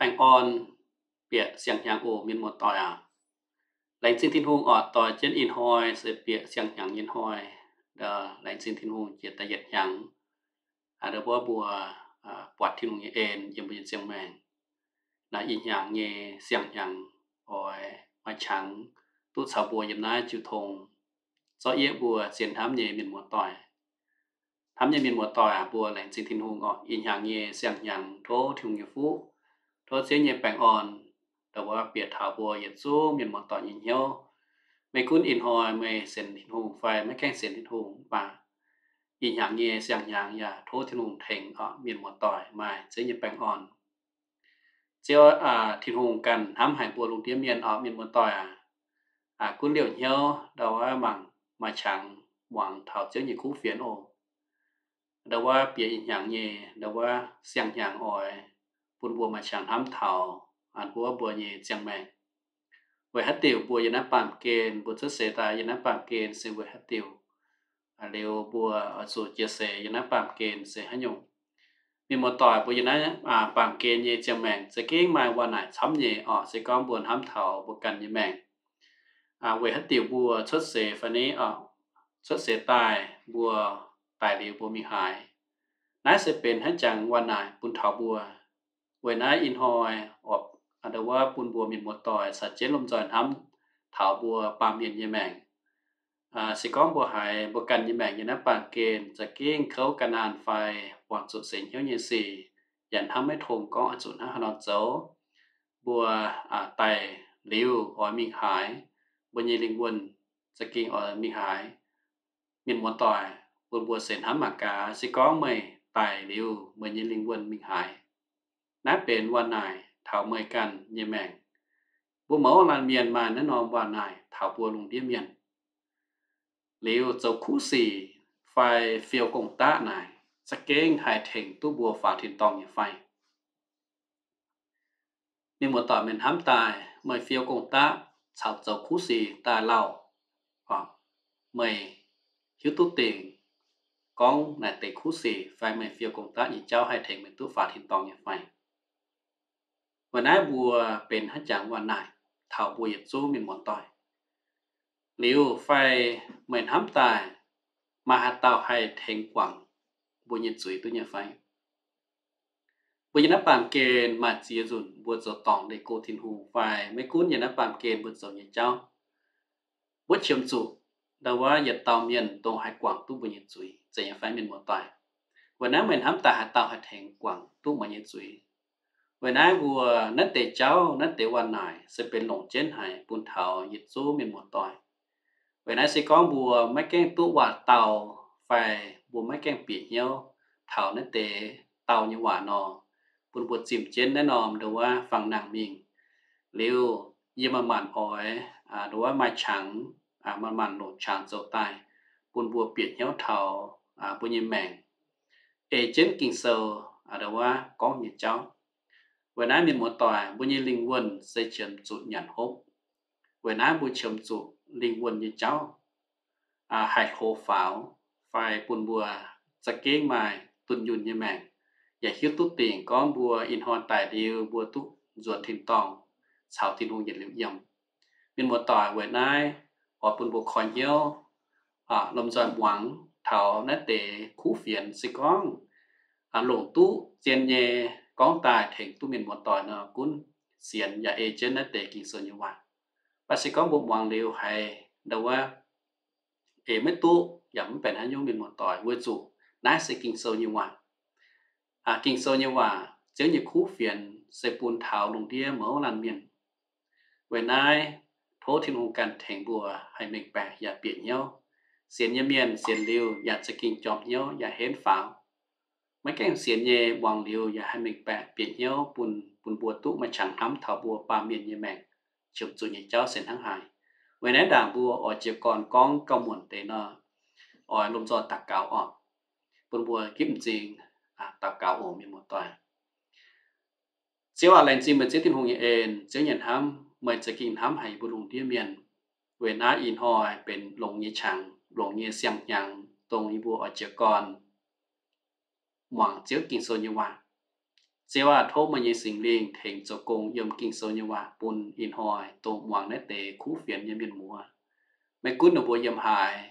baengh orn, bieqc siang-hnyangx oc mienh muoz-doic aac. Laengz zingh Tin-Hungh orqc, doix jienv ih hnoi se bieqc siang-hnyangx nyei hnoi. Laengz zingh Tin-Hungh jiex daaih yietc hnyangx, ndo wuov mbuo buatc Tin-Hungh nyei en yiem mbuo nyei ziangh maengc. Naaiv ih hnyangx nyei siang-hnyangx oix maaih qangx duqv caux mbuo yiem naaiv jiu tong, zorqv yieqv mbuo sienx hnamv nyei mienh muoz-doic. Hnamv nyei mienh muoz-doic aac, mbuo laengz zingh Tin-Hungh orqc, ih hnyangx nyei siang-hnyangx tov Tin-Hungh nyei fuqv, tov Ziouv nyei baengh orn, ndo wuov bieqc taux mbuo yietc zungv mienh muoz-doic nyei hnyouv. Maiv gunv ih hnoi meih sienx Tin-Hungh fai maiv gaengh sienx Tin-Hungh, mv baac ih hnyangx nyei siang-hnyangx yaac tov Tin-Hungh tengx orqc, mienh muoz-doic maaih Ziouv nyei baengh orn. Ziouv, Tin-Hungh ganh hnamv haic mbuo lungh ndiev mienh orqc, mienh muoz-doic aac. Gunv liouh hnyouv ndo wuov mangc maaih qangx muangx taux Ziouv nyei kuv fienx oc. Ndo wuov bieqc ih hnyangx nyei ndo wuov siang-hnyangx oix bun mbuo maaih qangx hnamv taux ndo wuov mbuo nyei ziangh maengc. Weic haaix diuc mbuo yiem naaiv baamh gen, mbuo cuotv seix daaih yiem naaiv baamh gen se weic haaix diuc? Liuz mbuo oix zuqc jiex seix yiem naaiv baamh gen se haaix nyungc? Mienh muoz-doic, mbuo yiem naaiv baamh gen nyei ziangh maengc za'gengh maaih waac-naaic camv nyei orqc. Se gorngv mbuo hnamv taux mbuo ganh nyei maengc, weic haaix diuc mbuo cuotv seix fai ni, cuotv seix daaih mbuo daic liuz mbuo mingh haaix? Naaiv se benx haaix jangx waac-naaic bun taux mbuo. Weic naaiv ih hnoi oix ndo wuov bun mbuo mienh muoz-doic caux jienv lomh nzoih hnamv taux mbuo baamh mienh nyei maengc. Se gorngv mbuo haiz mbuo ganh nyei maengc yiem naaiv baamh gen za'gengh kouv ga'naanh fai buangh zuqc seix hnyouv nyei sic, yaac hnamv maiv tong gorngv oix zuqc hnangv haaix nor zoux, mbuo daic liuz oix mingh haaix, mbuo nyei lingh wuonh za'gengh oix mingh haaix? Mienh muoz-doic, bun mbuo sienx hnamv mangc gaax, se gorngv meih daic liuz meih nyei lingh wuonh mingh haaix? Naaiv benx waac-naaic taux meih ganh nyei maengc. Mbuo mouz laanh mienh maaih naaiv norm waac-naaic taux mbuo lungh ndiev mienh. Liuz zoux kuv sic fai fiou gong-daqv naaic za'gengh haih tengx duqv mbuo faaux tin-dorngh nyei fai? Mienh muoz-doic, meih hnamv daaih, meih fiou gong-daqv caux zoux kuv sic daaih lauh, meih hiuv duqv dingc gorngv naaic deix kuv sic fai meih fiou gong-daqv nyei jauv haih tengx meih duqv faaux tin-dorngh nyei fai? Weic naaiv mbuo benx haaix jangx waac-naaic taux mbuo yietc zungv mienh muoz-doic? Liuz fai meih hnamv daaih, maaih haaix dauh haih tengx guangc mbuo nyei zuiz duqv nyei fai? Mbuo yiem naaiv baamh gen maaih ziex nzunc mbuo zoux dorngc leih go Tin-Hungh fai maiv gunv yiem naaiv baamh gen mbuo zoux nyei jauv, wuov qiemx zuqc ndo wuov yietc dauh mienh dongh haih guangc duqv mbuo nyei zuiz, zeiz nyei fai mienh muoz-doic? Weic naaiv meih hnamv daaih haaix dauh haih tengx guangc duqv meih nyei zuiz? Weic naaiv mbuo naaiv deix jauv, naaiv deix waac-naaic se benx longc jienv haic bun taux yietc zungv mienh muoz-doic. Weic naaiv se gorngv mbuo maiv gaengh duqv waac-dau fai mbuo maiv gaengh bieqc hnyouv taux naaiv deix dau nyei waac nor, bun mbuo zimh jienv naaiv norm ndo wuov fangx nangh mingh. Liuz yie manc-manc oix ndo wuov maaih qangx, manc-manc longc qangx zoux daaih, bun mbuo bieqc hnyouv taux mbuo nyei maengc, ei jienv Ging-Sou ndo wuov gorngv nyei jauv. Weic naaiv mienh muoz-doic, mbuo nyei lingh wuonh se qiemx zuqc nyanc hopv. Weic naaiv mbuo qiemx zuqc lingh wuonh nyei jauv haih hlo faaux, fai bun mbuo za'gengh maaih dunh yunh nyei maengc, yaac hiuv duqv dingc gorngv mbuo ih hnoi daic liuz mbuo duqv nzuonx tin-dorngh caux Tin-Hungh yietc liuz yiem. Mienh muoz-doic, weic naaiv oix bun mbuo koi hnyouv lomh nzoih muangx taux naaiv deix kuv fienx. Se gorngv longc duqv zien nyei gorngv daaih tengx duqv mienh muoz-doic nor, gunv sienx yaac ei jienv naaiv deix Ging-Sou nyei waac. Mv baac se gorngv mbuo muangx liuz haiz ndo wuov ei maiv duqv yaac mv benx haaix nyungc, mienh muoz-doic, weic zuqc naaiv se Ging-Sou nyei waac. Ging-Sou nyei waac, Ziouv nyei kuv fienx se bun taux lungh ndiev mouz laanh mienh. Weic naaiv tov Tin-Hungh ganh tengx mbuo haih mengh baeqc yaac bieqc hnyouv. Sienx nyei mienh sienx liuz yaac za'gengh jorm hnyouv yaac henv faaux. Maiv gaengh sienx nyei muangx liuz yaac haih mengh baeqc bieqc hnyouv, bun, bun mbuo duqv maaih qangx hnamv taux mbuo baamh mienh nyei maengc qiemx zuqc nyei jauv se hnangv haaix. Weic naaiv ndaangc mbuo oix jiez gorn gorngv gauh muonc deix nor, oix lomh nzoih daux gaux orqc. Bun mbuo gitv m'zing daux gaux oc, mienh muoz-doic. Ziouv aac, laengz zingh meih Ziouv Tin-Hungh nyei en, Ziouv nyei hnamv, meih za'gengh hnamv haic yie mbuo lungh ndiev mienh. Weic naaiv ih hnoi benx longx nyei qangx, longx nyei siang-hnyangx, dongh yie mbuo oix jiez gorn muangx Ziouv Ging-Sou nyei waac. Ziouv aah, tov meih nyei Singx Lingh tengx zoux gong yiem Ging-Sou nyei waac bun ih hnoi dongh muangx naaiv deix kuv fienx nyei mienh muoz. Maiv gunv ninh mbuo yiem haaix,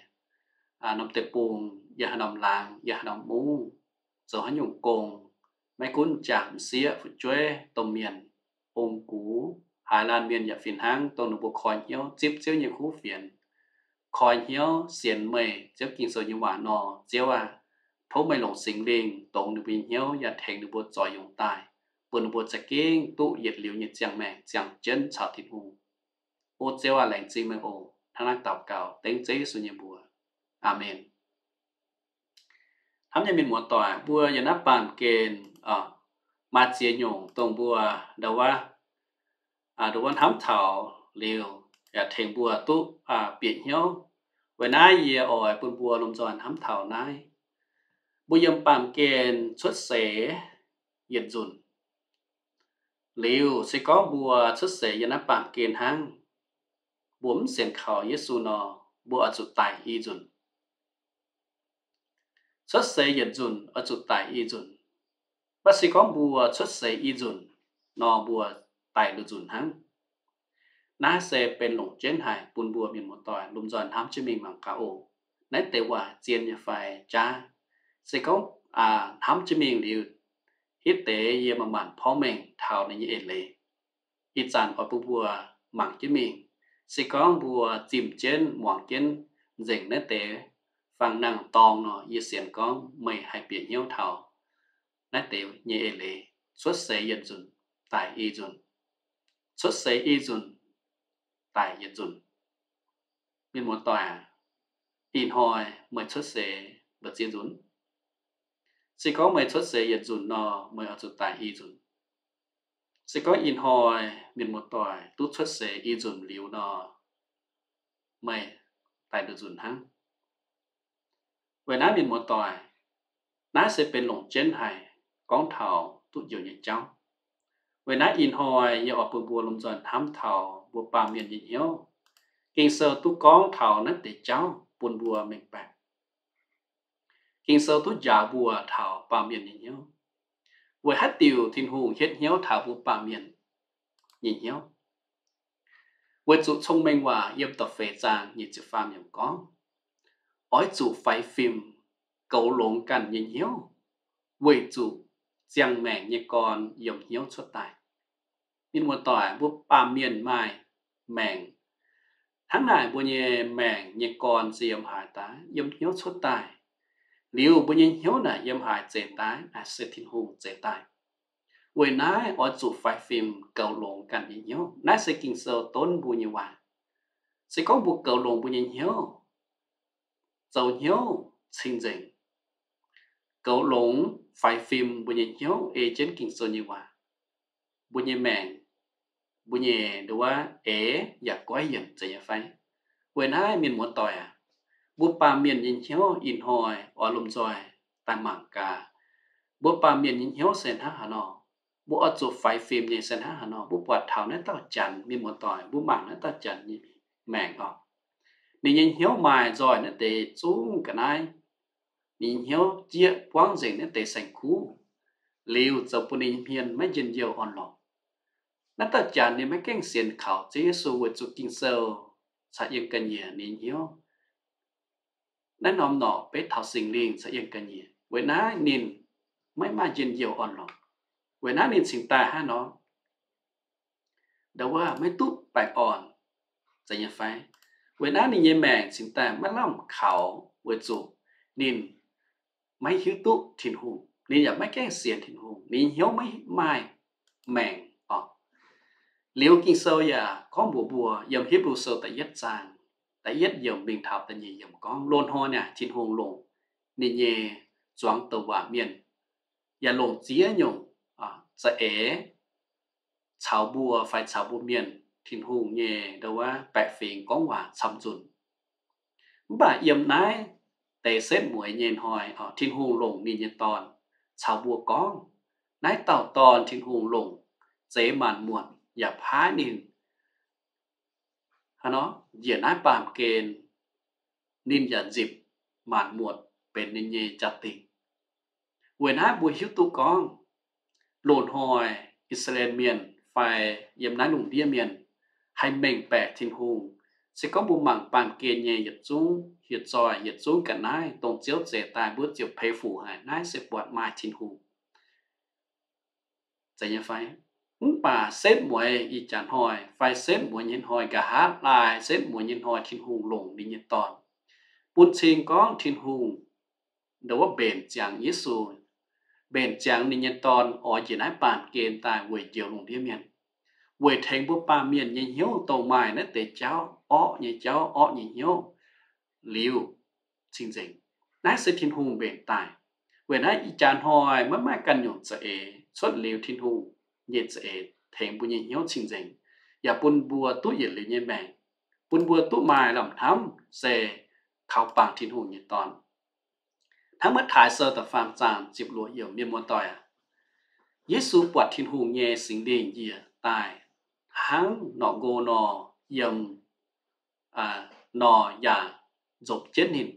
norm deic-bung, yiem haaix norm laangz, yiem haaix norm mungv, zoux haaix nyungc gong, maiv gunv jangc m'sieqv fu'jueiv domh mienh, ong-gux, haaix laanh mienh yaac fih hnangv, dongh ninh mbuo koi hnyouv zipv Ziouv nyei kuv fienx, koi hnyouv sienx meih Ziouv Ging-Sou nyei waac nor, Ziouv aah, tov meih longc Singx Lingh dongz ninh mbuo nyei hnyouv yaac tengx ninh mbuo zoix yungz daaih, bun ninh mbuo za'gengh duqv yietc liuz nyei ziangh maengc ziangh jienv caux Tin-Hungh. O Ziouv aah, laengz zingh meih oc. Hnangv naaiv daux gaux dengv Ziouv Yesu nyei mbuox. Aamen. Hnamv nyei mienh muoz-doic, mbuo yiem naaiv baamh gen maaih ziex nyungc dongh mbuo ndau wuov, ndau wuov hnamv taux liuz yaac tengx mbuo duqv bieqc hnyouv. Weic naaiv yie oix bun mbuo lomh nzoih hnamv taux naaiv. Mbuo yiem baamh gen cuotv seix yietc nzunc. Liuz se gorngv mbuo cuotv seix yiem naaiv baamh gen hnangv, mbuo mv sienx kaux Yesu nor, mbuo oix zuqc daic i nzunc. Cuotv seix yietc nzunc oix zuqc daic i nzunc. Mv baac se gorngv mbuo cuotv seix i nzunc nor, mbuo daic lungh nzunc hnangv. Naaiv se benx longc jienv haic bun mbuo mienh muoz-doic lomh nzoih hnamv jienv mingh mangc gaax oc. Naaiv deix waac zien nyei fai jaav? Se gorngv hnamv jienv mingh liuz, hitv deix yie manc-manc porv mengh taux ninh nyei eix leiz. Ih zanc oix bun mbuo mangc jienv mingh. Se gorngv mbuo zimh jienv muangx jienv nzengc naaiv deix fang nangh dorng nor, yie sienx gorngv meih haih bieqc hnyouv taux naaiv deix nyei eix leiz. Cuotv seix yietc nzunc, daic i nzunc. Cuotv seix i nzunc, daic yietc nzunc. Mienh muoz-doic aac, ih hnoi meih cuotv seix mbu'ziex nzunc? Se gorngv meih cuotv seix yietc nzunc nor, meih oix zuqc daic i nzunc. Se gorngv ih hnoi mienh muoz-doic duqv cuotv seix i nzunc liuz nor, meih daic lungh nzunc hnangv. Weic naaiv mienh muoz-doic, naaiv se benx longc jienv haic gorngv taux duqv njoux nyei jauv. Weic naaiv ih hnoi yie oix bun mbuo lomh nzoih hnamv taux mbuo baamh mienh nyei hnyouv. Ging-Sou duqv gorngv taux naaiv deix jauv bun mbuo mengh baeqc. Ging-Sou duqv njaaux mbuo taux baamh mienh nyei hnyouv. Weic haaix diuc Tin-Hungh hietv hnyouv taux mbuo baamh mienh nyei hnyouv? Weic zuqc Cong-Mengh Waac yiem da'feix zaang nyic ziepc faam yiemc gorngv, oix zuqc faix fim goux longx ganh nyei hnyouv, weic zuqc ziangh maengc nyei gorn yiem hnyouv cuotv daaih. Mienh muoz-doic, mbuo baamh mienh maaih maengc. Hnangv naaic mbuo nyei maengc nyei gorn se yiem haaix daaih? Yiem hnyouv cuotv daaih. Liuz mbuo nyei hnyouv naaic yiem haaix zeix daaih? Naaic se Tin-Hungh zeix daaih. Weic naaiv oix zuqc faix fim goux longx ganh nyei hnyouv. Naaiv se Ging-Sou donv mbuo nyei waac. Se gorngv mbuo goux longx mbuo nyei hnyouv, zoux hnyouv cing-nzengc, goux longx faix fim mbuo nyei hnyouv ei jienv Ging-Sou nyei waac, mbuo nyei maengc, mbuo nyei nduov eix yaac goiv yienc zeiz nyei fai? Weic naaiv mienh muoz-doic aac, mbuo baamh mienh nyei hnyouv ih hnoi oix lomh nzoih daaih mangc gaax. Mbuo baamh mienh nyei hnyouv se hnangv haaix nor? Mbuo oix zuqc faix fim nyei se hnangv haaix nor? Mbuo buatc taux naaiv dauh janx, mienh muoz-doic, mbuo mangc naaiv dauh janx nyei maengc oc. Ninh nyei hnyouv maaih nzoih naaiv deix zungv ga'naaiv. Ninh nyei hnyouv zieqv buangv nzengc naaiv deix saeng-kuv, liuz zoux bun ninh nyei hmien maiv njien-youh orn-lorqc. Naaiv dauh janx ninh maiv gaengh sienx kaux Ziouv Yesu weic zuqc Ging-Sou caux yiem ga'nyiec ninh nyei hnyouv. Naaiv norm norqc beiv taux Singx Lingh caux yiem ga'nyiec. Weic naaiv ninh maiv maaih njien-youh orn-lorqc. Weic naaiv ninh cingx daaih hnangv nor, ndau wuov maiv duqv baengh orn, zeiz nyei fai? Weic naaiv ninh nyei maengc cingx daaih maiv lamh kaux weic zuqc ninh maiv hiuv duqv Tin-Hungh, ninh yaac maiv gaengh sienx Tin-Hungh, ninh nyei hnyouv maiv maaih maengc oc. Liuz Ging-Sou yaac gorngv mbuox mbuo yiem Hipv^lu Sou da'yietv zaang da'yietv yiemc mingh taux da'nyeic yiemc gorngv, loz-hnoi naaic Tin-Hungh longc ninh nyei zuangx douc waac mienh, yaac longc ziex nyungc za'eix caux mbuo fai caux mbuo mienh Tin-Hungh nyei ndau wuov baeqc fingx gorngv waac camv nzunc. Mv baac yiem naaiv deix setv mueiz nyei hnoi, Tin-Hungh longc ninh nyei Dorn caux mbuo gorngv. Naaiv dauh Dorn Tin-Hungh longc zeix maanc muotc yaac paaiv ninh haaix nor njiec naaiv baamh gen, ninh yaac nzipc maanc muotc benx ninh nyei jaa-dingh. Weic naaiv mbuo hiuv duqv gorngv loz-hnoi I^saa^laa^en Mienh fai yiem naaiv lungh ndiev mienh haih mengh baeqc Tin-Hungh. Se gorngv mbuo mangc baamh gen nyei yietc zungv hieh zoih, yietc zungv ga'naaiv dongh Ziouv zeix daaih, mbuo ziouc peix fuc haic, naaiv se buatc maaih Tin-Hungh. Zeiz nyei fai? Mv baac setv mueiz ih jaax hnoi fai setv mueiz nyei hnoi, nqa'haav laai setv mueiz nyei hnoi Tin-Hungh longc ninh nyei Dorn, bun cing gorngv Tin-Hungh ndo wuov mbenc ziangx Yesu, mbenc ziangx ninh nyei Dorn oix njiec naaiv baamh gen daaih weic njoux lungh ndiev mienh, weic tengx mbuo baamh mienh nyei hnyouv dongh maaih naaiv deix jauv, orqv nyei jauv, orqv nyei hnyouv, liuz cing-nzengc. Naaiv se Tin-Hungh mbenc daaih. Weic naaiv ih jaax hnoi maiv maaih ganh nyungc za'eix cuotv liuz Tin-Hungh nyei za'eix tengx mbuo nyei hnyouv cing-nzengc, yaac bun mbuo duqv yietc liuz nyei maengc, bun mbuo duqv maaih lamh hnamv se kaux bangc Tin-Hungh nyei Dorn. Hnangv Matv^taai Sou da'faam zaang ziepc luoqc yiemc, mienh muoz-doic aac, Yesu buatc Tin-Hungh nyei Singx Lingh njiec daaih hnangv norqc nqo nor, yiem nor yaac nzopc jienv ninh.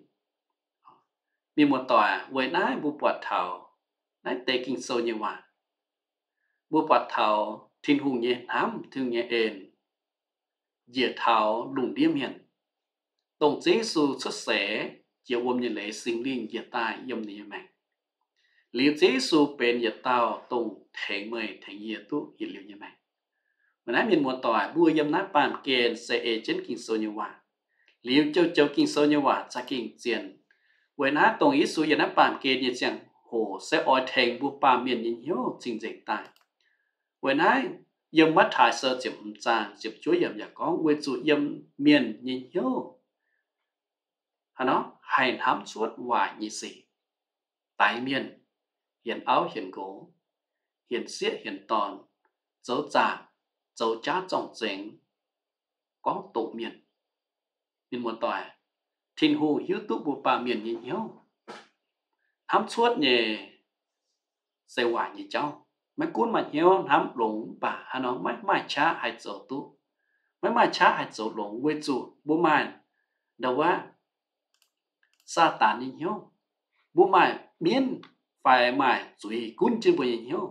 Mienh muoz-doic, weic naaiv mbuo buatc taux naaiv deix Ging-Sou nyei waac, mbuo buatc taux Tin-Hungh nyei hnamv, Tin-Hungh nyei en njiec taux lungh ndiev mienh. Dongh Ziouv Yesu cuotv seix jiex wuom nyei leiz, Singx Lingh njiec daaih yiem ninh nyei maengc. Liuz Ziouv Yesu benx yietc dauh dongh tengx meih tengx yie duqv yietc liuz nyei maengc. Weic naaiv mienh muoz-doic, mbuo yiem naaiv baamh gen se ei jienv Ging-Sou nyei waac, liuz joux-joux Ging-Sou nyei waac za'gengh zien. Weic naaiv dongh Yesu yiem naaiv baamh gen nyei ziangh hoc se oix tengx mbuo baamh mienh nyei hnyouv cing-nzengc daaih. Weic naaiv yiem Matv^taai Sou ziepc hmz zaang ziepc juov yiemc yaac gorngv, weic zuqc yiem mienh nyei hnyouv haaix nor haih hnamv cuotv waaic nyei sic, daix mienh, hienx auv hienx nqox, hienx sieqv hienx dorn, zoux zaangc, zoux jaav zorng-zengx, gorngv doqc mienh. Mienh muoz-doic, Tin-Hungh hiuv duqv mbuo baamh mienh nyei hnyouv. Hnamv cuotv nyei se waaic nyei jauv. Maiv gunv maaih hnyouv hnamv longx mv baac haaix nor maiv maaih qaqv haih zoux duqv. Maiv maaih qaqv haih zoux longx weic zuqc mbuo maaih ndau wuov Saadaan nyei hnyouv. Mbuo maaih mienv fai maaih zuiz gunv jienv mbuo nyei hnyouv.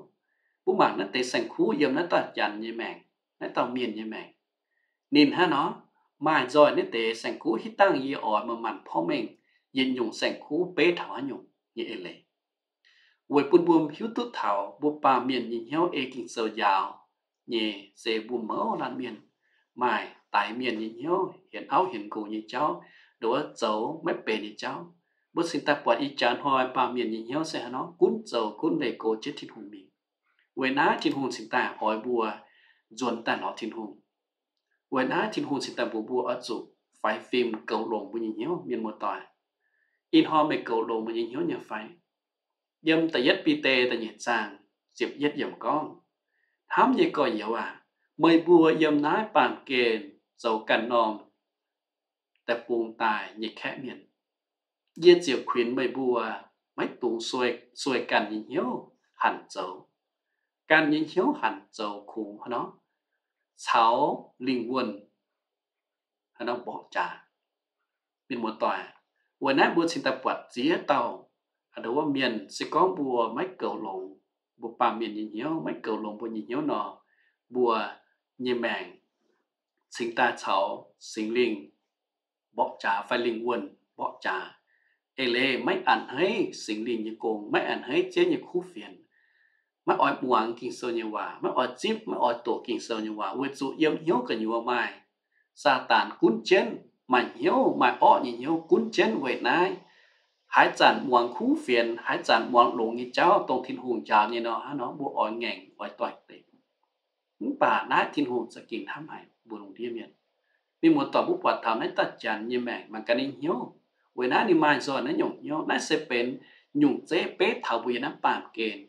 Mbuo mangc naaiv deix saeng-kuv yiem naaiv dauh janx nyei maengc, naaiv dauh mienh nyei maengc. Ninh hnangv nor maaih nzoih naaiv deix saeng-kuv, hitv dangh yie oix manc-manc porv mengh yietc nyungc saeng-kuv beiv taux haaix nyungc nyei eix leiz, weic bun mbuo hiuv duqv taux mbuo baamh mienh nyei hnyouv ei Ging-Sou njaaux nyei se mbuo mouz laanh mienh maaih daix mienh nyei hnyouv, hienx auv hienx nqox nyei jauv, nduov zoux maiv benx nyei jauv. Mbuo cingx daaih buatc ih jaax hnoi baamh mienh nyei hnyouv se haaix nor, gunv zoux gunv leih go jienv Tin-Hungh mingh. Weic naaiv Tin-Hungh cingx daaih oix mbuo nzuonx daaih lorz Tin-Hungh. Weic naaiv Tin-Hungh cingx daaih mbuox mbuo oix zuqc faix fim goux longx mbuo nyei hnyouv, mienh muoz-doic. Ih hnoi meih goux longx meih nyei hnyouv nyei fai? Yiem da'yietv Bide da'nyeic zaang ziepc yietv yiemc gorngv, hnamv nyei gorx-youz aac, meih mbuo yiem naaiv baamh gen zoux ganh norm deic-bung daaih nyei kaeqv mienh, yie ziouc kuinx meih mbuo maiv dungx sueih ganh nyei hnyouv hanc zoux. Ganh nyei hnyouv hanc zoux kungx haaix nor caux lingh wuonh haaix nor mborqv jaax. Mienh muoz-doic, weic naaiv mbuo cingx daaih buatc ziex dauh, aa, ndo wuov mienh se gorngv mbuo maiv goux longx mbuo baamh mienh nyei hnyouv, maiv goux longx mbuo nyei hnyouv nor, mbuo nyei maengc cingx daaih caux Singx Lingh mborqv jaax fai lingh wuonh mborqv jaax. Eix leiz maiv a'hneiv Singx Lingh nyei gong, maiv a'hneiv Ziouv nyei kuv fienx, maiv oix muangx Ging-Sou nyei waac, maiv oix zipv, maiv oix doqc Ging-Sou nyei waac, weic zuqc yiem hnyouv gu'nyuoz maaih Saadaan gunv jienv, maaih hnyouv, maaih orqv nyei hnyouv gunv jienv. Weic naaiv haaix zanc muangx kuv fienx, haaix zanc muangx longx nyei jauv dongh Tin-Hungh njaaux nyei nor, hnangv nor mbuo oix ngaengc oix doix-dekc. Mv baac naaiv Tin-Hungh za'gengh hnamv haic mbuo lungh ndiev mienh. Mienh muoz-doic, mbuo buatc taux naaiv dauh janx nyei maengc mangc gaax ninh hnyouv. Weic naaiv ninh maaih nzoih naaiv nyungc hnyouv. Naaiv se benx nyungc zeiv beiv taux mbuo yiem naaiv baamh gen.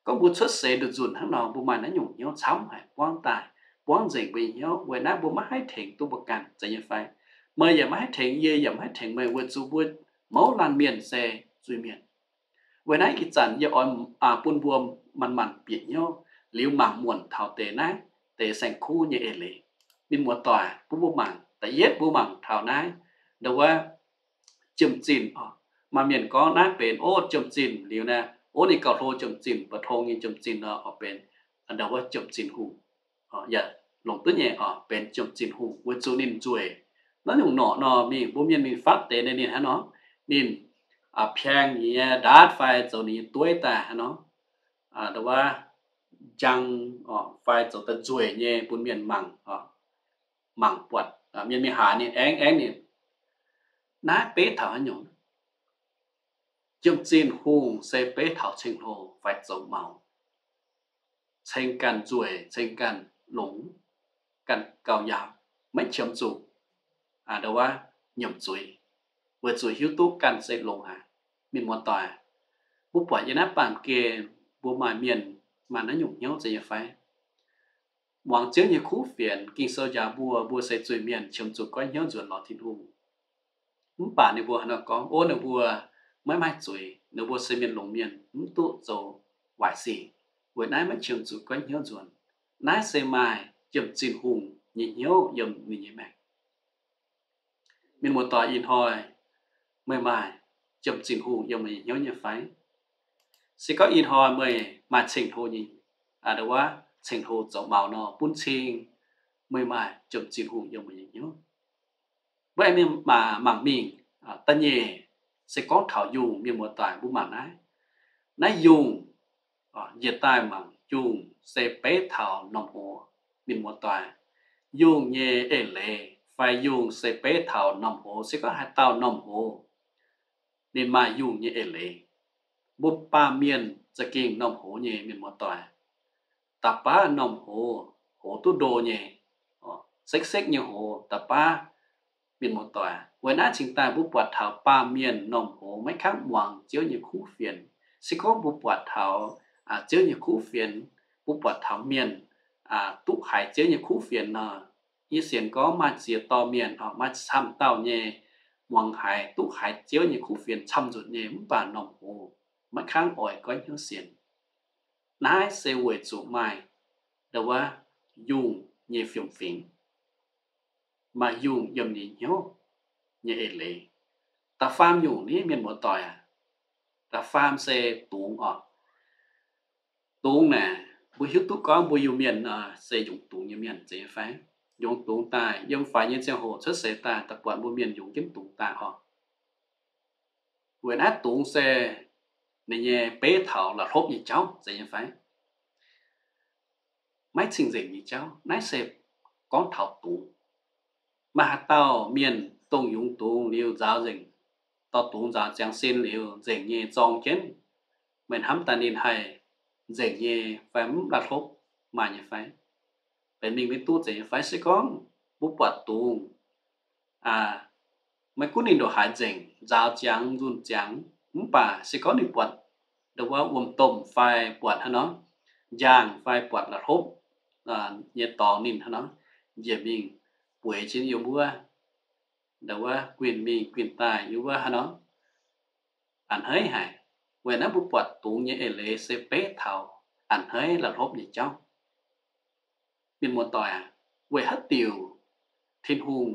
Gorngv mbuo cuotv seix nduqc nzunc hnangv nor, mbuo maaih naaiv nyungc hnyouv camv haic, buangv daaih, buangv nzengc mbuo nyei hnyouv. Weic naaiv mbuo maiv haih tengx duqv mbuo ganh, zeiz nyei fai? Meih yaac maiv haih tengx yie, yaac maiv haih tengx meih, weic zuqc mbuo mouz laanh mienh se zuiz-mienh. Weic naaiv ih zanc yie oix, aa, bun mbuo manc-manc bieqc hnyouv liuz mangc muonc taux deix naaiv deix saeng-kuv nyei eix leiz. Mienh muoz-doic, bun mbuo mangc, da'yietv mbuo mangc taux naaiv, ndo wuov, jiem-zinh oc. Maaih mienh gorngv naaiv benx, o, jiem-zinh liuz naaiv, Ov, ninh gauh hlo jomc zinh, mbu'tong nyei jomc zinh nor, oix benx ndau wuov jomc zinh hungh. Yaac longc duqv nyei, oix benx jomc zinh hungh weic zuqc ninh nzueic. Naaiv nyungc norqc nor mingh mbuo mienh mingh fatv deix ninh hnangv nor, ninh piang ninh nyei ndaatv fai zoux ninh nyei dueiv daaih hnangv nor, ndau wuov njang, fai zoux daaih nzueic nyei bun mienh mangc, mangc buatc, mienh mingh haaix ninh aengv aengv ninh. Naaiv beiv taux haaix nyungc? Jomc zinh hungh se beiv taux ceng-hlo fai zoux maux, ceng ganh nzueic, ceng ganh longx, ganh gauh yaauc, maiv qiemx zuqc, ndau wuov, nyiemc zuiz, weic zuqc hiuv duqv ganh se longx haic. Mienh muoz-doic, mbuo buatc yiem naaiv baamh gen mbuo maaih mienh maaih naaiv nyungc hnyouv zeiz nyei fai? Muangx Ziouv nyei kuv fienx, Ging-Sou njaaux mbuo, mbuo se zuiz-mienh qiemx zuqc goiv hnyouv nzuonx lorz Tin-Hungh. Mv baac ninh mbuo hnangv nor gorngv, ov, ninh mbuo maiv maaih zuiz, ninh mbuo se mienh longx mienh, mv duqv zoux waaic sic. Weic naaiv maiv qiemx zuqc goiv hnyouv nzuonx. Naaiv se maaih jomc zinh hungh nyei hnyouv yiem ninh nyei maengc. Mienh muoz-doic, ih hnoi meih maaih jomc zinh hungh yiem meih nyei hnyouv nyei fai? Se gorngv ih hnoi meih maaih ceng-hlo nyei, ndau wuov, ceng-hlo zoux maux nor, bun cing meih maaih jomc zinh hungh yiem meih nyei hnyouv. Mbuo aengx mingh mangc mingh, da'nyeic, se gorngv taux yungh, mienh muoz-doic, mbuo mangc naaiv. Naaiv yungh, njiec daaih mangc yungh se beiv taux norm hoz, mienh muoz-doic. Yungh nyei eix leiz fai yungh se beiv taux norm hoz. Se gorngv haaix dauh norm hoz, ninh maaih yungh nyei eix leiz. Mbuo baamh mienh za'gengh norm hoz nyei, mienh muoz-doic. Da'baav norm hoz, hoz duqv ndo nyei, sekv-sekv nyei hoz da'baav, mienh muoz-doic. Weic naaiv cingx daaih mbuo buatc taux baamh mienh norm hoz maiv kangv muangx Ziouv nyei kuv fienx. Se gorngv mbuo buatc taux Ziouv nyei kuv fienx, mbuo buatc taux mienh duqv haiz Ziouv nyei kuv fienx nor, yie sienx gorngv maaih ziex dorh mienh, maaih camv dauh nyei muangx haiz, duqv haiz Ziouv nyei kuv fienx camv nzunc nyei, mv baac norm hoz maiv kangv oix goiv hnyouv sienx. Naaiv se weic zuqc maaih ndau wuov yungh nyei fiem-fingx, maaih yungh yiem ninh hnyouv nyei eix leiz. Da'faam nyungc ni, mienh muoz-doic aac, da'faam se dungz oc. Dungz naaic, mbuo hiuv duqv gorngv mbuo Iu-Mienh se yungz dungz nyei mienh zeiz nyei fai? Yungz dungz daaih, yiem faix nyei ziangh hoc cuotv seix daaih, da'buatc mbuo mienh yungz jienv dungz daaih oc. Weic naaiv dungz se ninh nyei beiv taux la'hlopv nyei jauv zeiz nyei fai? Maiv cing-nzengc nyei jauv. Naaiv se gorngv taux dungz. Maaih haaix dauh mienh dongh yungz dungz liuz nzaaux nzengc, dorh dungz nzaaux ziangx sin liuz nzengc nyei zorng jienv, meih hnamv daaih ninh haih nzengc nyei fai mv la'hlopv maaih nyei fai? Benx mingh maiv duqv zeiz nyei fai? Se gorngv mbuo buatc dungz, maiv gunv ninh ndongc haaix nzengc, nzaaux ziangx, nzunh ziangx, mv baac se gorngv ninh buatc ndau wuov wuom-domh fai buatc haaix nor, njaangh fai buatc la'hlopv nyei dorngx ninh haaix nor, njiec mingh bueix jienv yiem wuov, ndau wuov guinh mingh guinh daaih yiem wuov haaix nor, a'hneiv haic. Weic naaiv mbuo buatc dungz nyei eix leiz se beiv taux a'hneiv la'hlopv nyei jauv. Mienh muoz-doic aac, weic haaix diuc Tin-Hungh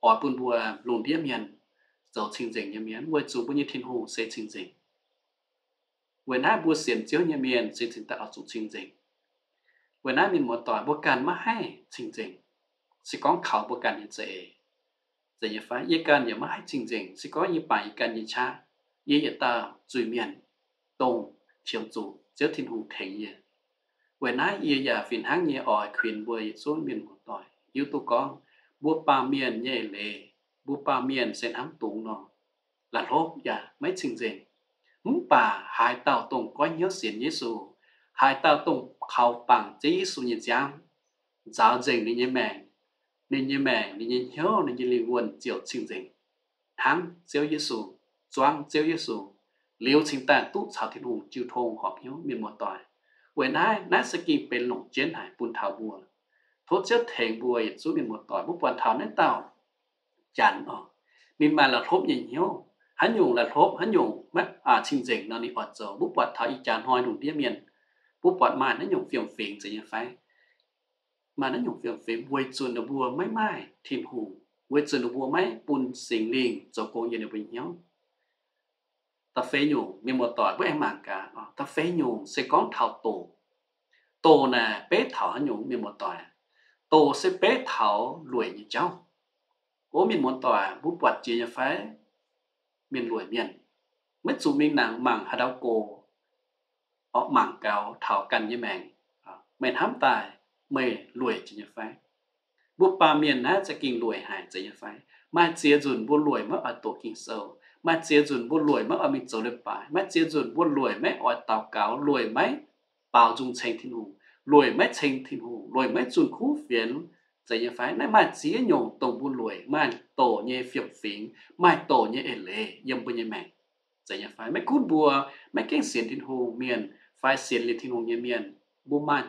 oix bun mbuo lungh ndiev mienh zoux cing-nzengc nyei mienh? Weic zuqc mbuo nyei Tin-Hungh se cing-nzengc. Weic naaiv mbuo sienx Ziouv nyei mienh se cingx daaih oix zuqc cing-nzengc. Weic naaiv mienh muoz-doic, mbuo ganh maiv haih cing-nzengc. Se gorngv kaux mbuo ganh nyei za'eix, zeiz nyei fai? Yie ganh yaac maiv haih cing-nzengc. Se gorngv yie bangc yie ganh nyei qaqv, yie yietc dauh zuiz-mienh, dongh qiemx zuqc Ziouv Tin-Hungh tengx yie. Weic naaiv yie yaac fih hnangv nyei oix kuinx mbuo yietc zungv mienh muoz-doic hiuv duqv gorngv, mbuo baamh mienh nyei eix leiz, mbuo baamh mienh se hnamv dungz nor, la'hlopv yaac maiv cing-nzengc. Mv baac haaix dauh dongh goiv hnyouv sienx Yesu, haaix dauh dongh kaux bangc Ziouv Yesu nyei nziaamv, nzaaux nzengc ninh nyei maengc, ninh nyei maengc, ninh nyei hnyouv, ninh nyei lingh wuonh ziouc cing-nzengc, hnangv Ziouv Yesu, zuangv Ziouv Yesu, liuz cingx daaih duqv caux Tin-Hungh jiu tong horpc hnyouv, mienh muoz-doic. Weic naaiv, naaiv se ging benx longc jienv haic bun taux mbuo. Tov Ziouv tengx mbuo yietc zungv mienh muoz-doic. Mbuo buatc taux naaiv dauh Janx oc, ninh maaih la'hlopv nyei hnyouv. Haaix nyungc la'hlopv, haaix nyungc maiv cing-nzengc nor ninh oix zoux. Mbuo buatc taux ih jaax hnoi lungh ndiev mienh, mbuo buatc maaih naaiv nyungc fiem-fingx zeiz nyei fai? Maaih naaiv nyungc fiem-fingx weic zuqc ninh mbuo maiv maaih Tin-Hungh, weic zuqc ninh mbuo maiv bun Singx Lingh zoux gong yiem ninh mbuo nyei hnyouv. da'feix nyungc, mienh muoz-doic, mbuo aengx mangc gaax, da'feix nyungc se gorngv taux doz. Doz naaic beiv taux haaix nyungc, mienh muoz-doic? Doz se beiv taux lueic nyei jauv. O mienh muoz-doic, mbuo buatc jiex nyei fai? Mienh lueic mienh, maiv zuqc mingh nangc mangc haaix dauh go, oix mangc gaax taux ganh nyei maengc, meih hnamv daaih meih lueic jiex nyei fai? Mbuo baamh mienh naaiv za'gengh lueic haic, zeiz nyei fai? Maaih ziex nzunc mbuo lueic maiv oix doqc Ging-Sou. Maaih ziex nzunc mbuo lueic maiv oix mingh zoux leiz-baaix. Maaih ziex nzunc mbuo lueic maiv oix daux gaux, lueic maiv baaux nzung ceng Tin-Hungh, lueic maiv ceng Tin-Hungh, lueic maiv zunh kuv fienx, zeiz nyei fai? Naaiv maaih ziex nyungc dongh mbuo lueic maaih doqc nyei fiem-fingx, maaih doqc nyei eix leiz yiem mbuo nyei maengc, zeiz nyei fai? Maiv gunv mbuo maiv gengh sienx Tin-Hungh mienh fai sienx liuz Tin-Hungh nyei mienh, mbuo maaih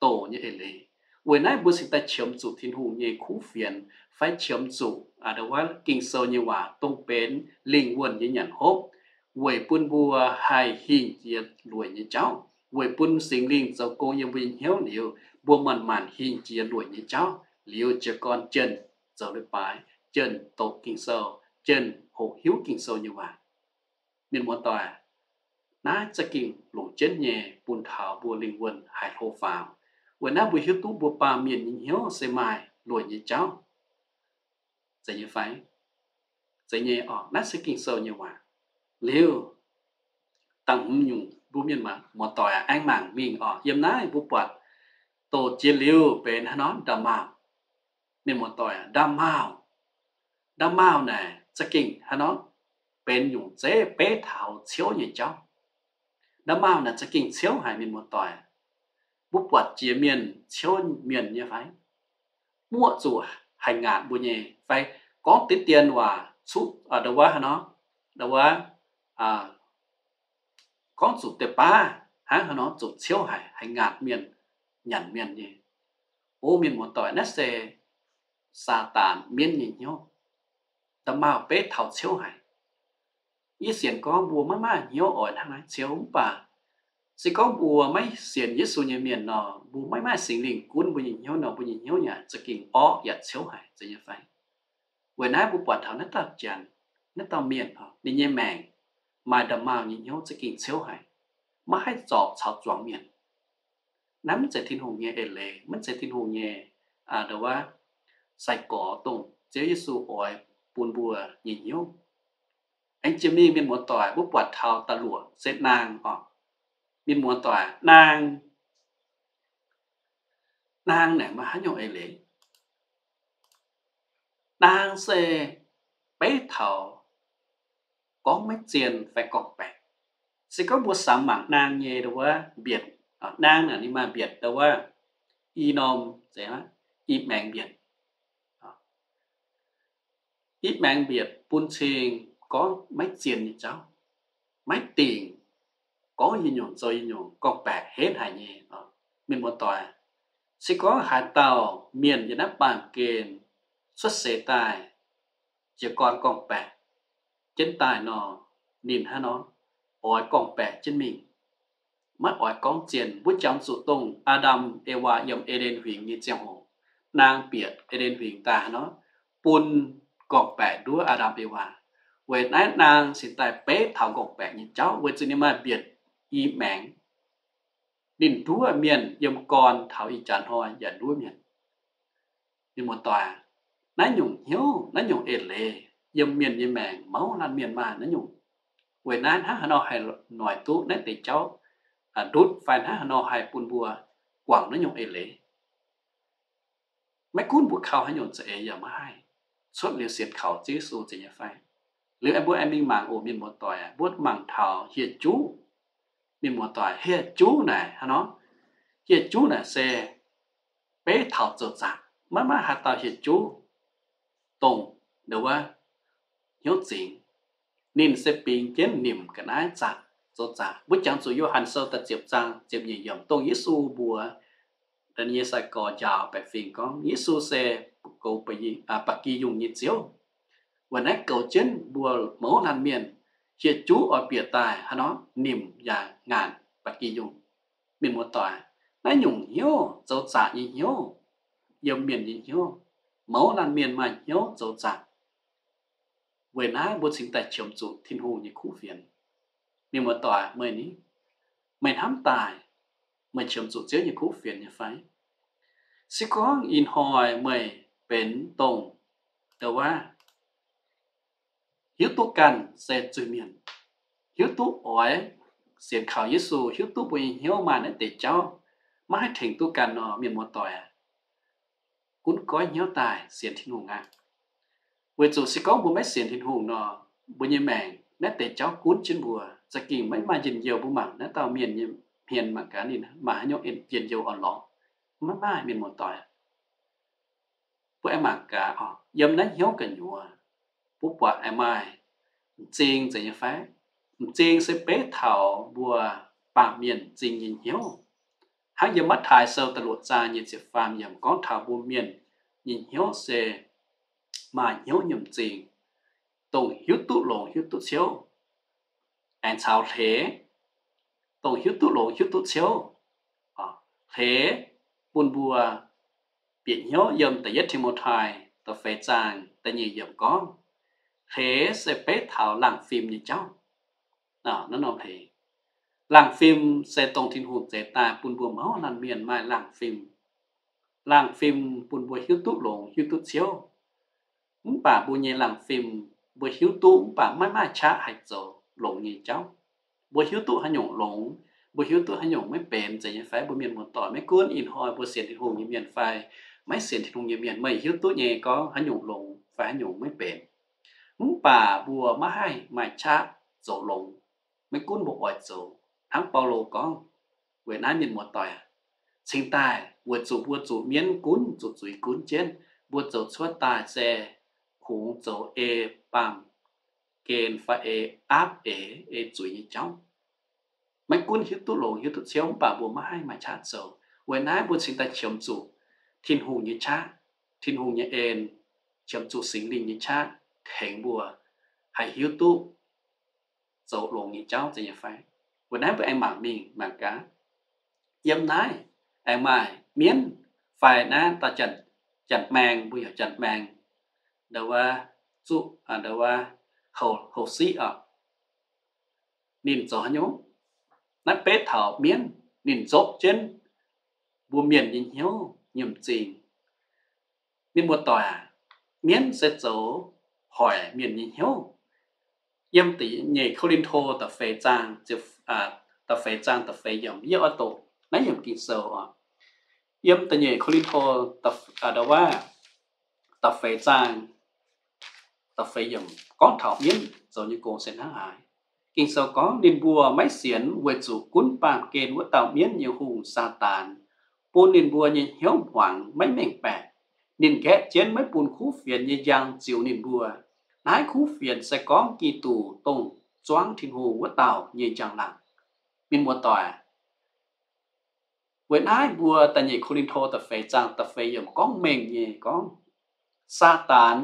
doqc nyei eix leiz. Weic naaiv mbuo cingx daaih qiemx zuqc Tin-Hungh nyei kuv fienx fai qiemx zuqc ndo wuov Ging-Sou nyei waac dongh benx lingh wuonh nyei nyanc hopv, weic bun mbuo haih hingh jiex lueic nyei jauv, weic bun Singx Lingh zoux gong yiem mbuo nyei hnyouv liuz, mbuo manc-manc hingh jiex lueic nyei jauv liuz, jiez gorn jienh zoux leiz-baaix, jienh doqc Ging-Sou, jienh hoqc hiuv Ging-Sou nyei waac. Mienh muoz-doic, naaiv za'gengh longc jienv nyei bun taux mbuo lingh wuonh haih hlo faaux. Weic naaiv mbuo hiuv duqv mbuo baamh mienh nyei hnyouv se maaih lueic nyei jauv, zeiz nyei fai? Zeiz nyei oc. Naaiv se Ging-Sou nyei waac. Liuz, da'hmz nyungc mbuo mienh muoz-doic aengx mangc mingh oc. Yiem naaiv mbuo buatc doqc jiex liuz benx haaix nor? Nda'maauh. Mienh muoz-doic, nda'maauh, nda'maauh naaic za'gengh haaix nor? Benx nyungc zeiv beiv taux ciouv nyei jauv. Nda'maauh naaic za'gengh ciouv haic, mienh muoz-doic. Mbuo buatc jiex mienh ciouv mienh nyei fai? Muoqv zuqc haih ngaatc mbuo nyei fai? Gorngv deix dien waac cuqv ndo wuov haaix nor, ndo wuov, gorngv zuqc deix baav hnangv haaix nor zuqc ciouv haic, haih ngaatc mienh, nyanc mienh nyei. O mienh muoz-doic, naaiv se Saadaan mienv nyei hnyouv. Nda'maauh beiv taux ciouv haic. Yie sienx gorngv mbuo maiv maaih hnyouv oix hnangv naaiv ciouv, mv baac se gorngv mbuo maiv sienx Yesu nyei mienh nor, mbuo maiv maaih Singx Lingh gunv mbuo nyei hnyouv nor, mbuo nyei hnyouv yaac za'gengh orqv yaac ciouv haic, zeiz nyei fai? Weic naaiv mbuo buatc taux naaiv dauh janx, naaiv dauh mienh, ninh nyei maengc maaih nda'maauh nyei hnyouv za'gengh ciouv haic, maiv haih zorpc caux zuangx mienh. Naaiv maiv zeiz Tin-Hungh nyei eix leiz, maiv zeiz Tin-Hungh nyei ndo wuov sai-gorx dongh Ziouv Yesu oix bun mbuo nyei hnyouv. Aengx jiex mingh, mienh muoz-doic, mbuo buatc taux da'luoqc se naang oc. Mienh muoz-doic, naang, naang naaic maaih haaix nyungc eix leiz? Naang se beiv taux gorngv maiv zien fai gorngv-baeqc. Se gorngv mbuo samx mangc naang nyei ndo wuov mbietc, naang naaic ninh maaih mbietc ndo wuov i norm, i maengx mbietc. I maengx mbietc bun cing gorngv maiv zien nyei jauv, maiv dingc, gorngv yietc nyungc zoux yietc nyungc, gorngv-baeqc henv haic nyei. Mienh muoz-doic, se gorngv haaix dauh mienh yiem naaiv baamh gen cuotv seix daaih jiez gorn gorngv-baeqc jienv daaih nor, ninh hnangv nor oix gorngv-baeqc jienv mingh, maiv oix gorngv zien. Mbuo jangx zuqc dongh Aa^ndam Ewaa yiem E^nden Huingx nyei ziangh hoc, naang bieqc E^nden Huingx daaih hnangv nor, bun gorngv-baeqc nduov Aa^ndam Ewaa. Weic naaiv naang cingx daaih beiv taux gorngv-baeqc nyei jauv, weic zuqc ninh maaih mbietc i maengx. Ninh nduov mienh yiem gorn taux ih jaax hnoi yaac nduov mienh. Mienh muoz-doic, naaiv nyungc hnyouv, naaiv nyungc eix leiz yiem mienh nyei maengc mouz laanh mienh maaih naaiv nyungc. Weic naaiv hnangv haaix nor haih noic duqv naaiv deix jauv ndutv fai hnangv haaix nor haih bun mbuo guangc naaiv nyungc eix leiz? Maiv gunv mbuo kaux haaix nyungc za'eix yaac maiv haih, cuotv liuz sienx kaux Ziouv Yesu zeiz nyei fai? Liuz aengx mbuo aengx mingh mangc oc, mienh muoz-doic, mbuo mangc taux hieh juv. Mienh muoz-doic, hieh juv naaic hnangv nor, hieh juv naaic se beiv taux zoux zaqc. Maiv maaih haaix dauh hieh juv dongh ndo wuov hnyouv zingx. Ninh se bingx jienv nimc ga'naaiv zaqc, zoux zaqc. Mbuo jangx zuqc Yo^han Sou da'ziepc zaang ziepc nyeic yiemc, dongh Yesu mbuox ninh nyei sai-gorx njaaux baeqc fingx gorngv Yesu se goux ba'gi yungh nyei Ziouv. Weic naaiv goux jienv mbuo mouz laanh mienh, hieh juv oix bieqc daaih hnangv nor nimc yaac ngaanc ba'gi yungh. Mienh muoz-doic, naaiv nyungc hnyouv, zoux zaqc nyei hnyouv, yiem mienh nyei hnyouv, mouz laanh mienh maaih hnyouv zoux zaqc. Weic naaiv mbuo cingx daaih qiemx zuqc Tin-Hungh nyei kuv fienx. Mienh muoz-doic, meih ni, meih hnamv daaih meih qiemx zuqc Ziouv nyei kuv fienx nyei fai? Se gorngv ih hnoi meih benx dongh ndau wuov hiuv duqv ganh se zuiz-mienh, hiuv duqv oix sienx kaux Yesu, hiuv duqv mbuo nyei hnyouv maaih naaiv deix jauv maiv haih tengx duqv ganh nor, mienh muoz-doic aac, gunv goiv hnyouv daaih sienx Tin-Hungh aqv. Weic zuqc se gorngv mbuo maiv sienx Tin-Hungh nor, mbuo nyei maengc naaiv deix jauv gunv jienv mbuo, za'gengh maiv maaih njien-youh. Mbuo mangc naaiv dauh mienh nyei hmien mangc gaax ninh maaih haaix nyungc njien-youh orn-lorqc. Maiv maaih, mienh muoz-doic. Mbuo aengx mangc gaax oc, yiem naaiv hnyouv gu'nyuoz, mbuo buatc aengx maaih m'zing zeiz nyei fai? M'zing se beiv taux mbuo baamh mienh m'zing nyei hnyouv. Hnangv yiem Matv^taai Sou da'luoqc zaang nyei ziepc faam yiemc gorngv taux mbuo mienh nyei hnyouv se maaih hnyouv nyei m'zing, dongh hiuv duqv longx hiuv duqv ciouv, aengx caux hleix, dongh hiuv duqv longx hiuv duqv ciouv, hleix bun mbuo bieqc hnyouv. Yiem da'yietv Ti^mo^tai da'feix zaang da'nyeic yiemc gorngv, hleix se beiv taux laangh fim nyei jauv. Naaiv norm hleix, laangh fim se dongh Tin-Hungh zeix daaih bun mbuo mouz laanh mienh maaih laangh fim. Laangh fim bun mbuo hiuv duqv longx hiuv duqv ciouv. Mv baac mbuo nyei laangh fim, mbuo hiuv duqv mv baac maiv maaih qaqv haih zoux longx nyei jauv. Mbuo hiuv duqv haaix nyungc longx, mbuo hiuv duqv haaix nyungc maiv benx zeiz nyei fai? Mbuo mienh muoz-doic, maiv gunv ih hnoi mbuo sienx Tin-Hungh nyei mienh fai maiv sienx Tin-Hungh nyei mienh, meih hiuv duqv nyei gorngv haaix nyungc longx fai haaix nyungc maiv benx. Mv baac mbuo maiv haih maaih qaqv zoux longx, maiv gunv mbuo oix zoux. Hnangv Baulo gorngv, weic naaiv mienh muoz-doic aac, cingx daaih weic zuqc mbuo zuqc mienv gunv, zuqc zuiz gunv jienv, mbuo zoux cuotv daaih se kungx zoux ei baamh gen fai ei aapv eix, ei zuiz nyei jauv. Maiv gunv hiuv duqv longx hiuv duqv ciouv, mv baac mbuo maiv haih maaih qaqv zoux. Weic naaiv mbuo cingx daaih qiemx zuqc Tin-Hungh nyei qaqv, Tin-Hungh nyei en, qiemx zuqc Singx Lingh nyei qaqv tengx mbuo haih hiuv duqv zoux longx nyei jauv zeiz nyei fai. Weic naaiv mbuo aengx mangc mingh mangc gaax, yiem naaiv aengx maaih mienv fai naaiv dauh janx-maeng, mbuo heuc janx-maeng, ndau wuov, zuqv, ndau wuov, houc siqv oc. Ninh zoux haaix nyungc? Naaiv beiv taux mienv, ninh nzopv jienv mbuo mienh nyei hnyouv nyei m'zing. Mienh muoz-doic aac, mienv se zoux hoic mienh nyei hnyouv. Yiem da'nyeic Ko^lin^to da'feix zaang, da'feix zaang da'feix yiemc, yie oix doqc naaiv yiemc Ging-Sou oc. Yiem da'nyeic Ko^lin^to, ndau wuov, da'feix zaang da'feix yiemc gorngv taux mienv zoux nyei gong se hnangv haaix. Ging-Sou gorngv, ninh mbuo maiv sienx weic zuqc gunv baamh gen wuov dauh mienv nyei hungh, Saadaan, bun ninh mbuo nyei hnyouv hmuangx maiv mengh baeqc. Ninh nqaeqv jienv maiv bun kuv fienx nyei njang ziux ninh mbuo. Naaiv kuv fienx se gorngv Giduc, dongh zuangv Tin-Hungh wuov dauh, nyei njang-laangc. Mienh muoz-doic, weic naaiv mbuo da'nyeic Ko^lin^to da'feix zaang da'feix yiemc gorngv mengh nyei gorngv, Saadaan,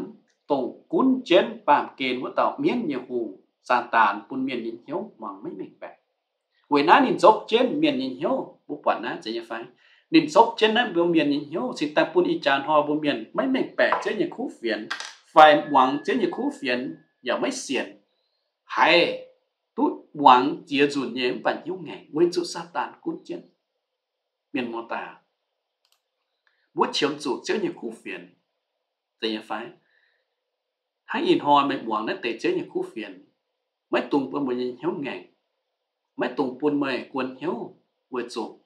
dongh gunv jienv baamh gen wuov dauh mienv nyei hungh, Saadaan bun mienh nyei hnyouv hmuangx maiv mengh baeqc. Weic naaiv ninh nzopv jienv mienh nyei hnyouv. Mbuo buatc naaiv zeiz nyei fai? Ninh nzopv jienv naaiv mbuo mienh nyei hnyouv cingx daaih bun ih jaax hnoi mbuo mienh maiv mengh baeqc Ziouv nyei kuv fienx, fai muangx Ziouv nyei kuv fienx yaac maiv sienx, haiz duqv muangx jiex nzunc nyei mv baac hnyouv ngaengc weic zuqc Saadaan gunv jienv. Mienh muoz-doic aac, mbuo qiemx zuqc Ziouv nyei kuv fienx zeiz nyei fai? Hnangv ih hnoi meih muangx naaiv deix Ziouv nyei kuv fienx, maiv dungx bun meih nyei hnyouv ngaengc, maiv dungx bun meih guon hnyouv weic zuqc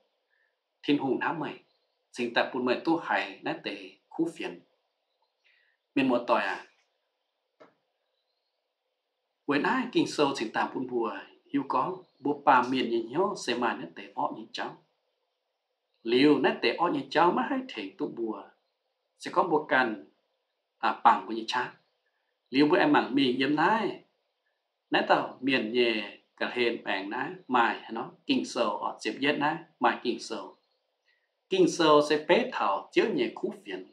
Tin-Hungh hnamv meih, cingx daaih bun meih duqv haiz naaiv deix kuv fienx. Mienh muoz-doic aac, weic naaiv Ging-Sou cingx daaih bun mbuo hiuv gorngv mbuo baamh mienh nyei hnyouv se maaih naaiv deix orqv nyei jauv. Liuz naaiv deix orqv nyei jauv maiv haih tengx duqv mbuo, se gorngv mbuo ganh bangc mbuo nyei qaqv. Liuz mbuo aengx mangc mingh yiem naaiv, naaiv dauh mienh nyei ga'hlen maengx naaiv maaih haaix nor Ging-Sou oc, ziepc yietv naaiv maaih Ging-Sou. Ging-Sou se beiv taux Ziouv nyei kuv fienx.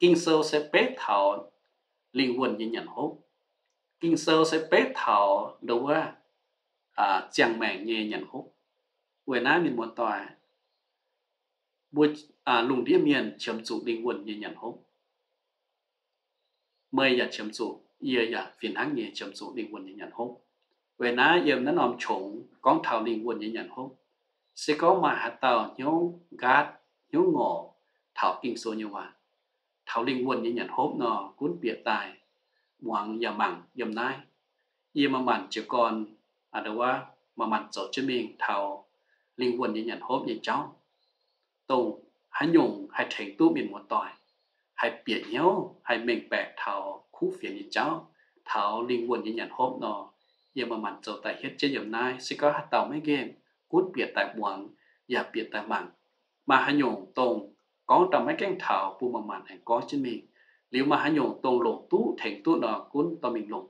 Ging-Sou se beiv taux lingh wuonh nyei nyanc hopv. Ging-Sou se beiv taux ndau wuov ziangh maengc nyei nyanc hopv. Weic naaiv mienh muoz-doic, mbuo lungh ndiev mienh qiemx zuqc lingh wuonh nyei nyanc hopv. Meih yaac qiemx zuqc, yie yaac fih hnangv nyei qiemx zuqc lingh wuonh nyei nyanc hopv. Weic naaiv yiem naaiv norm qongx gorngv taux lingh wuonh nyei nyanc hopv. Se gorngv maaih haaix dauh hnyouv nqaatv, hnyouv ngorc taux Ging-Sou nyei waac, taux lingh wuonh nyei nyanc hopv nor, gunv bieqc daaih muangx yaac mangc yiem naaiv. Yie maaih maanc jiez gorn, a'nda wuov, maaih maanc zoux jienv mingh taux lingh wuonh nyei nyanc hopv nyei jauv, dongh haaix nyungc haih tengx duqv mienh muoz-doic haih bieqc hnyouv, haih mengh baeqc taux kuv fienx nyei jauv, taux lingh wuonh nyei nyanc hopv nor, yie maaih maanc zoux daaih hietv jienv yiem naaiv. Se gorngv haaix dauh maiv nqemh, gunv bieqc daaih muangx yaac bieqc daaih mangc. Maaih haaix nyungc dongh gorngv daaih maiv gaengh taux, bun maaih maanc aengx gorngv jienv mingh. Liuz maaih haaix nyungc dongh longc duqv tengx duqv nor, gunv dorh mingh longc,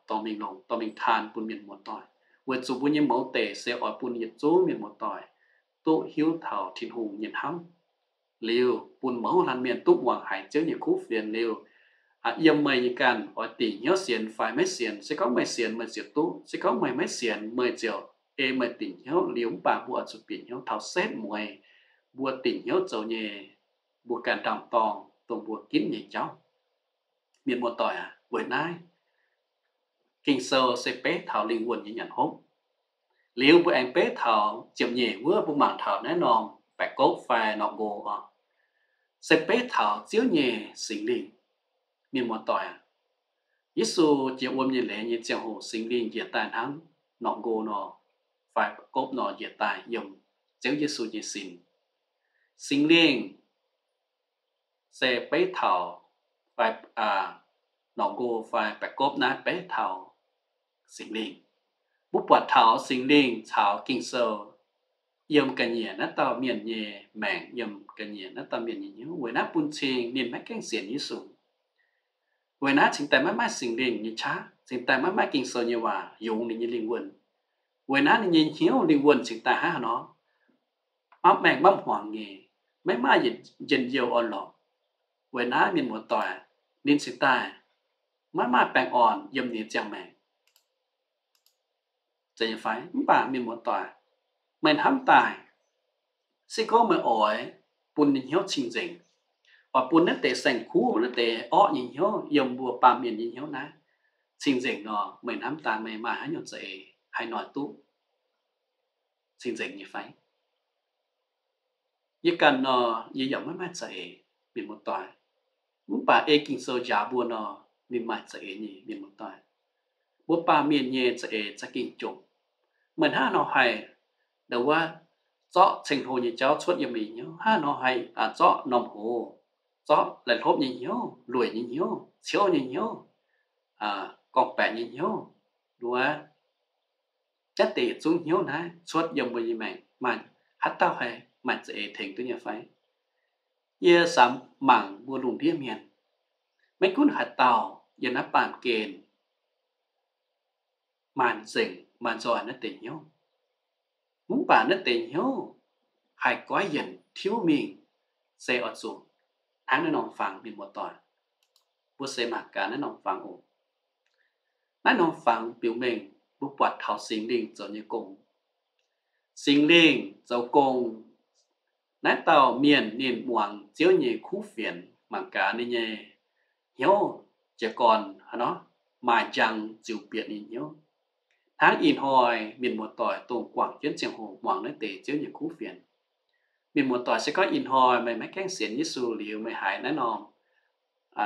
dorh mingh longc, dorh mingh taan bun mienh muoz-doic, weic zuqc mbuo nyei mouz deic se oix bun yietc zungv mienh muoz-doic duqv hiuv taux Tin-Hungh nyei hnamv. Liuz bun mouz laanh mienh duqv muangx haiz Ziouv nyei kuv fienx liuz, yiem meih nyei ganh oix dingc hnyouv sienx fai maiv sienx. Se gorngv meih sienx meih ziouc duqv. Se gorngv meih maiv sienx meih ziouc ei meih dingc hnyouv liuz, mv baac mbuo oix zuqc bieqc hnyouv taux setv mueiz mbuo dingc hnyouv zoux nyei, mbuo ganh ndaam-dorngh dongh mbuo ginv nyei jauv. Mienh muoz-doic aac, weic naaiv Ging-Sou se beiv taux lingh wuonh nyei nyanc hopv. Liuz mbuo aengx beiv taux ziepc nyeic wuov, mbuo mangc taux naaiv norm baeqc gopv fai norqc nqo oc, se beiv taux Ziouv nyei Singx Lingh. Mienh muoz-doic aac, Yesu jiex wuom nyei leiz nyei ziangh hoc Singx Lingh njiec daaih hnangv norqc nqo nor, fai baeqc gopv nor njiec daaih yiem Ziouv Yesu nyei sin. Singx Lingh se beiv taux fai, norqc nqo fai baeqc gopv naaiv beiv taux Singx Lingh. Mbuo buatc taux Singx Lingh caux Ging-Sou yiem ga'nyiec naaiv dauh mienh nyei maengc, yiem ga'nyiec naaiv dauh mienh nyei hnyouv. Weic naaiv bun cing ninh maiv gaengh sienx Yesu. Weic naaiv cingx daaih maiv maaih Singx Lingh nyei qaqv, cingx daaih maiv maaih Ging-Sou nyei waac yungz ninh nyei lingh wuonh. Weic naaiv ninh nyei hnyouv lingh wuonh cingx daaih hnangv haaix nor, mapv maengh mapv hmuangx nyei, maiv maaih yietc njien-youh orn-lorqc. Weic naaiv mienh muoz-doic, ninh cingx daaih maiv maaih baengh orn yiem ninh nyei ziangh maengc. Zeiz nyei fai? Mv baac mienh muoz-doic, meih hnamv daaih, se gorngv meih oix bun ninh hnyouv cing-nzengc, oix bun naaiv deix saeng-kuv, naaiv deix orqv nyei hnyouv yiem mbuo baamh mienh nyei hnyouv naaiv cing-nzengc nor, meih hnamv daaih meih maaih haaix nyungc za'eix haih hnoi duqv cing-nzengc nyei fai? Yie ganh nor, yie yaac maiv maaih za'eix, mienh muoz-doic. Mv baac ei Ging-Sou njaaux mbuo nor, ninh maaih za'eix nyei, mienh muoz-doic. Mbuo baamh mienh nyei za'eix za'gengh jomc. Meih hnangv nor haih, ndo wuov, zorqv ceng-hlo nyei jauv cuotv yiem meih hnyouv, hnangv nor haih zorqv norm hoz, zorqv laih hlopv nyei hnyouv, lueic nyei hnyouv, ciouv nyei hnyouv, gorngv-baeqc nyei hnyouv, ndo wuov, naaiv deix yietc zungv hnyouv naaiv cuotv yiem mbuo nyei maengc, maaih haaix dauh haih maaih za'eix tengx duqv nyei fai? Yie samx mangc mbuo lungh ndiev mienh, maiv gunv haaix dauh yiem naaiv baamh gen maaih nzengc maaih nzoih naaiv deix hnyouv. Mv baac naaiv deix hnyouv haih goiv yienc tiuv mingh se oix zuqc hnangv naaiv norm fangx, mienh muoz-doic. Mbuo seix mangc gaax naaiv norm fangx oc. Naaiv norm fangx biux mengh mbuo buatc taux Singx Lingh zoux nyei gong. Singx Lingh zoux gong, naaiv dauh mienh ninh muangx Ziouv nyei kuv fienx, mangc gaax ninh nyei hnyouv jiez gorn hnangv nor, maaih njang ziux bieqc ninh hnyouv. Hnangv ih hnoi mienh muoz-doic dongh guangc jienv ziangh hoc muangx naaiv deix Ziouv nyei kuv fienx. Mienh muoz-doic, se gorngv ih hnoi meih maiv gaengh sienx Yesu liuz, meih haiz naaiv norm,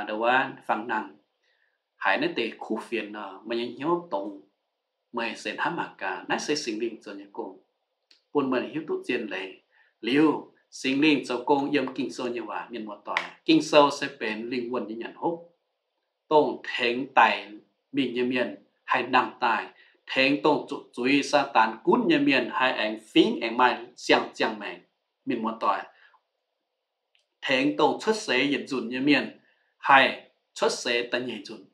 ndo wuov, fangx nangh, haiz naaiv deix kuv fienx nor, meih nyei hnyouv dongz, meih se hnamv mangc gaax, naaiv se Singx Lingh zoux nyei gong, bun meih hiuv duqv zien leiz. Liuz, Singx Lingh zoux gong yiem Ging-Sou nyei waac, mienh muoz-doic. Ging-Sou se benx lingh wuonh nyei nyanc hopv, dongh tengx daic mingh nyei mienh haih nangh daaih, tengx dongh zuqc zuiz Saadaan gunv nyei mienh haih aengx fingx aengx maaih siang-ziangh maengc, mienh muoz-doic. Tengx dongh cuotv seix yietc nzunc nyei mienh haih cuotv seix da'nyeic nzunc,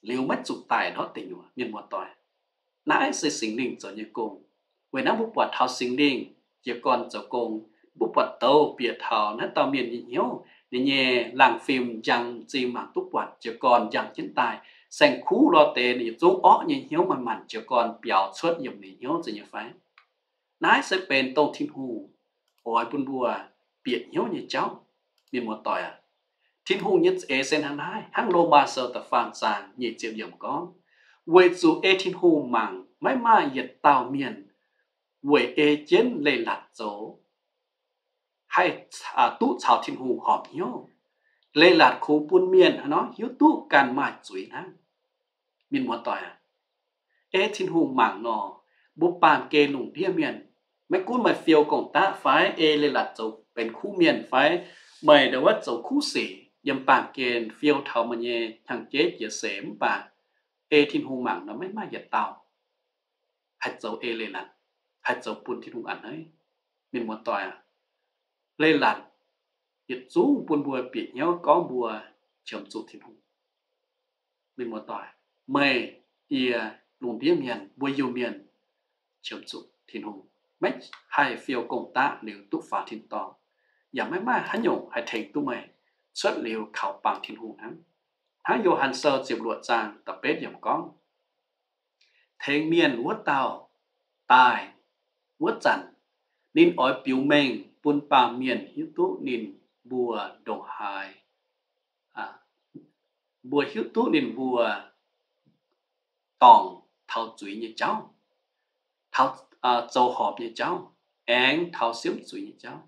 liuz maiv zuqc daic ndortv deic nyuoqc, mienh muoz-doic. Naaiv se Singx Lingh zoux nyei gong. Weic naaiv mbuo buatc taux Singx Lingh jiez gorn zoux gong, mbuo buatc douz bieqc taux naaiv dauh mienh nyei hnyouv, ninh nyei laangh fim njang m'zing mangc duqv buatc jiez gorn njang jienv daaih. Saeng-kuv lorh deix ninh yietc zungv orqv nyei hnyouv manc-manc jiez gorn biaux cuotv yiem ninh hnyouv, zeiz nyei fai? Naaiv se benx dongh Tin-Hungh oix bun mbuo bieqc hnyouv nyei jauv, mienh muoz-doic aac. Tin-Hungh nyei za'eix se hnangv naaiv, hnangv Lomaa Sou da'faam zaang nyic ziepc yiemc gorngv, Weic zuqc ei Tin-Hungh mangc maiv maaih yietc dauh mienh weic ei jienv leiz-latc zoux haih duqv caux Tin-Hungh horpc hnyouv. Leiz-latc kungx bun mienh hnangv nor hiuv duqv ganh maaih zuiz hnangv. Mienh muoz-doic aac, ei Tin-Hungh mangc nor, mbuo baamh gen lungh ndiev mienh, maiv gunv meih fiou gong-daqv fai ei leiz-latc zoux benx kuv mienh fai meih ndongc wuov zoux kuv sic yiem baamh gen fiou taux meih nyei hnyangx-jeiv jiex seix mv baac ei Tin-Hungh mangc nor maiv maaih yietc dauh haih zoux ei leiz-latc, haih zoux bun Tin-Hungh a'hneiv. Mienh muoz-doic aac, leiz-latc yietc zungv bun mbuo bieqc hnyouv gorngv mbuo qiemx zuqc Tin-Hungh. Mienh muoz-doic, meih, yie, lungh ndiev mienh, mbuo Iu-Mienh qiemx zuqc Tin-Hungh, maiv haih fiou gong-daqv liuz duqv faaux tin-dorngh, yaac maiv maaih haaix nyungc haih tengx duqv meih cuotv liuz kaux bangc Tin-Hungh hnangv. Hnangv Yo^han Sou ziepc luoqc zaang da'betv yiemc gorngv, tengx mienh wuov dauh daaih wuov zanc, ninh oix biux mengh bun baamh mienh hiuv duqv ninh mbuo ndongc haaix, mbuo hiuv duqv ninh mbuo dorngc taux zuiz nyei jauv, taux zoux horpc nyei jauv, aengx taux siemv zuiz nyei jauv.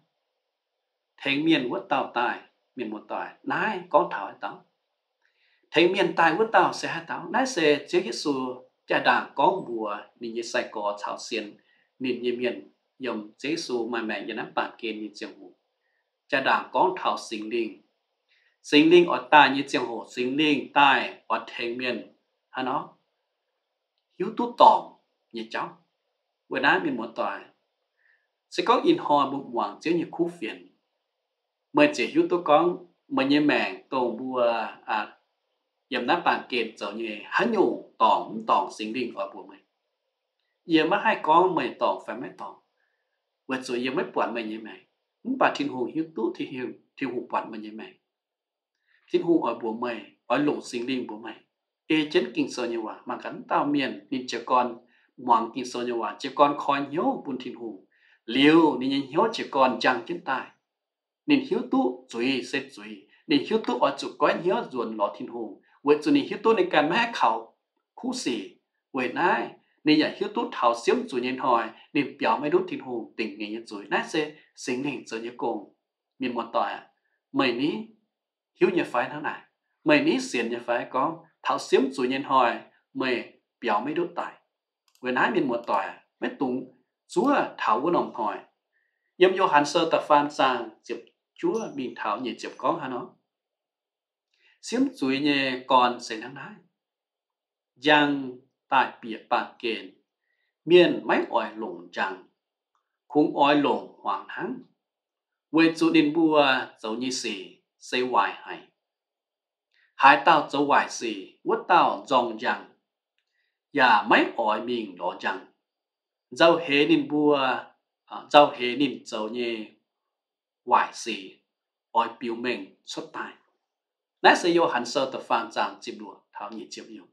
Tengx mienh wuov dauh daaih, mienh muoz-doic, naaiv gorngv taux haaix dauh? Tengx mienh daaih wuov dauh se haaix dauh? Naaiv se Ziouv Yesu jaa-ndaangc gorngv mbuox ninh nyei sai-gorx caux sienx ninh nyei mienh yiem Ziouv Yesu maaih maengc yiem naaiv baamh gen nyei ziangh hoc. Jaa-ndaangc gorngv taux Singx Lingh. Singx Lingh oix daaih nyei ziangh hoc, Singx Lingh daaih oix tengx mienh hnangv nor hiuv duqv dorngc nyei jauv. Weic naaiv mienh muoz-doic, se gorngv ih hnoi mbuo muangx Ziouv nyei kuv fienx, meih ziouc hiuv duqv gorngv meih nyei maengc dongh mbuo yiem naaiv baamh gen zoux nyei, haaix nyungc dorngc mv dorngc, Singx Lingh oix mbuox meih. Yie maiv haih gorngv meih dorngc fai maiv dorngc, weic zuqc yie maiv buatc meih nyei maengc. Mv baac Tin-Hungh hiuv duqv, Tin-Hungh buatc meih nyei maengc. Tin-Hungh oix mbuox meih, oix longc Singx Lingh mbuox meih. Ei jienv Ging-Sou nyei waac, mangc gaax wuov dauh mienh ninh jiez gorn muangx Ging-Sou nyei waac, jiez gorn koi hnyouv bun Tin-Hungh, liuz ninh nyei hnyouv jiez gorn njang jienv daaih. Ninh hiuv duqv zuiz se zuiz. Ninh hiuv duqv oix zuqc goiv hnyouv nzuonx lorz Tin-Hungh, weic zuqc ninh hiuv duqv ninh ganh maiv haih kaux kuv sic. Weic naaiv ninh yaac hiuv duqv taux siemv zuiz nyei hnoi ninh biaux maiv ndutv Tin-Hungh dingc ninh nyei zuiz. Naaiv se Singx Lingh zoux nyei gong. Mienh muoz-doic aac, meih ni hiuv nyei fai hnangv naaic? Meih ni sienx nyei fai gorngv taux siemv zuiz nyei hnoi meih biaux maiv ndutv daic? Weic naaiv mienh muoz-doic aac, maiv dungx zuov taux wuov norm hnoi. Yiem Yo^han Sou da'faam zaang ziepc juov mingh taux nyic ziepc gorngv haaix nor, siemv zuiz nyei gorn se hnangv naaiv. Njang daaih bieqc baamh gen, mienh maiv oix longc njang, kungx oix longc hmuangx hnangv, weic zuqc ninh mbuo zoux nyei sic se waaic haic. Haaix dauh zoux waaic sic, wuov dauh nzorng njang, yaac maiv oix mingh lorz njang. Nzauh heix ninh mbuo, nzauh heix ninh zoux nyei waaic sic oix biux mengh cuotv daaih. Naaiv se Yo^han Sou da'faam zaang ziepc luoqc taux nyic ziepc yiemc.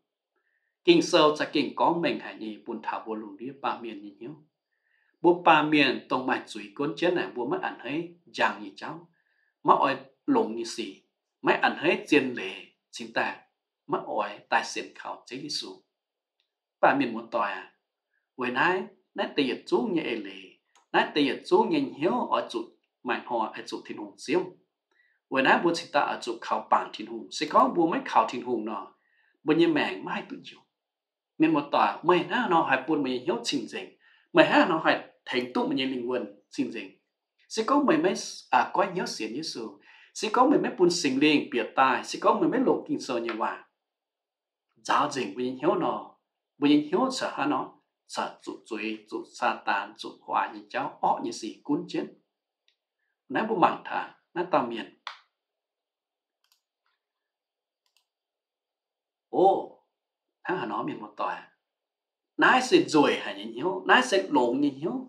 Ging-Sou za'gengh gorngv mengh haic nyei bun taux mbuo lungh ndiev baamh mienh nyei hnyouv. Mbuo baamh mienh dongh maaih zuiz gunv jienv naaic, mbuo maiv a'hneiv njang nyei jauv, maiv oix longx nyei sic, maiv a'hneiv zien leiz cingx daaih maiv oix daaih sienx kaux Ziouv Yesu. Mv baac mienh muoz-doic aac, weic naaiv, naaiv deix yietc zungv nyei eix leiz, naaiv deix yietc zungv nyei hnyouv oix zuqc maaih hnoi oix zuqc Tin-Hungh siemv. Weic naaiv mbuo cingx daaih oix zuqc kaux bangc Tin-Hungh. Se gorngv mbuo maiv kaux Tin-Hungh nor, mbuo nyei maengc maiv haih duqv njoux. Mienh muoz-doic, meih hnangv haaix nor haih bun meih nyei hnyouv cing-nzengc? Meih hnangv haaix nor haih tengx duqv meih nyei lingh wuonh cing-nzengc? Se gorngv meih maiv goiv hnyouv sienx Yesu, se gorngv meih maiv bun Singx Lingh bieqc daaih, se gorngv meih maiv longc Ging-Sou nyei waac nzaaux nzengc mbuo nyei hnyouv nor, mbuo nyei hnyouv corc hnangv nor, corc zuqc zuiz, zuqc Saadaan, zuqc huaax nyei jauv, orqv nyei sic gunv jienv. Naaiv mbuo mangc taux naaiv dauh mienh, o, hnangv haaix nor mienh muoz-doic, naaiv se nzueic haic nyei hnyouv, naaiv se longx nyei hnyouv.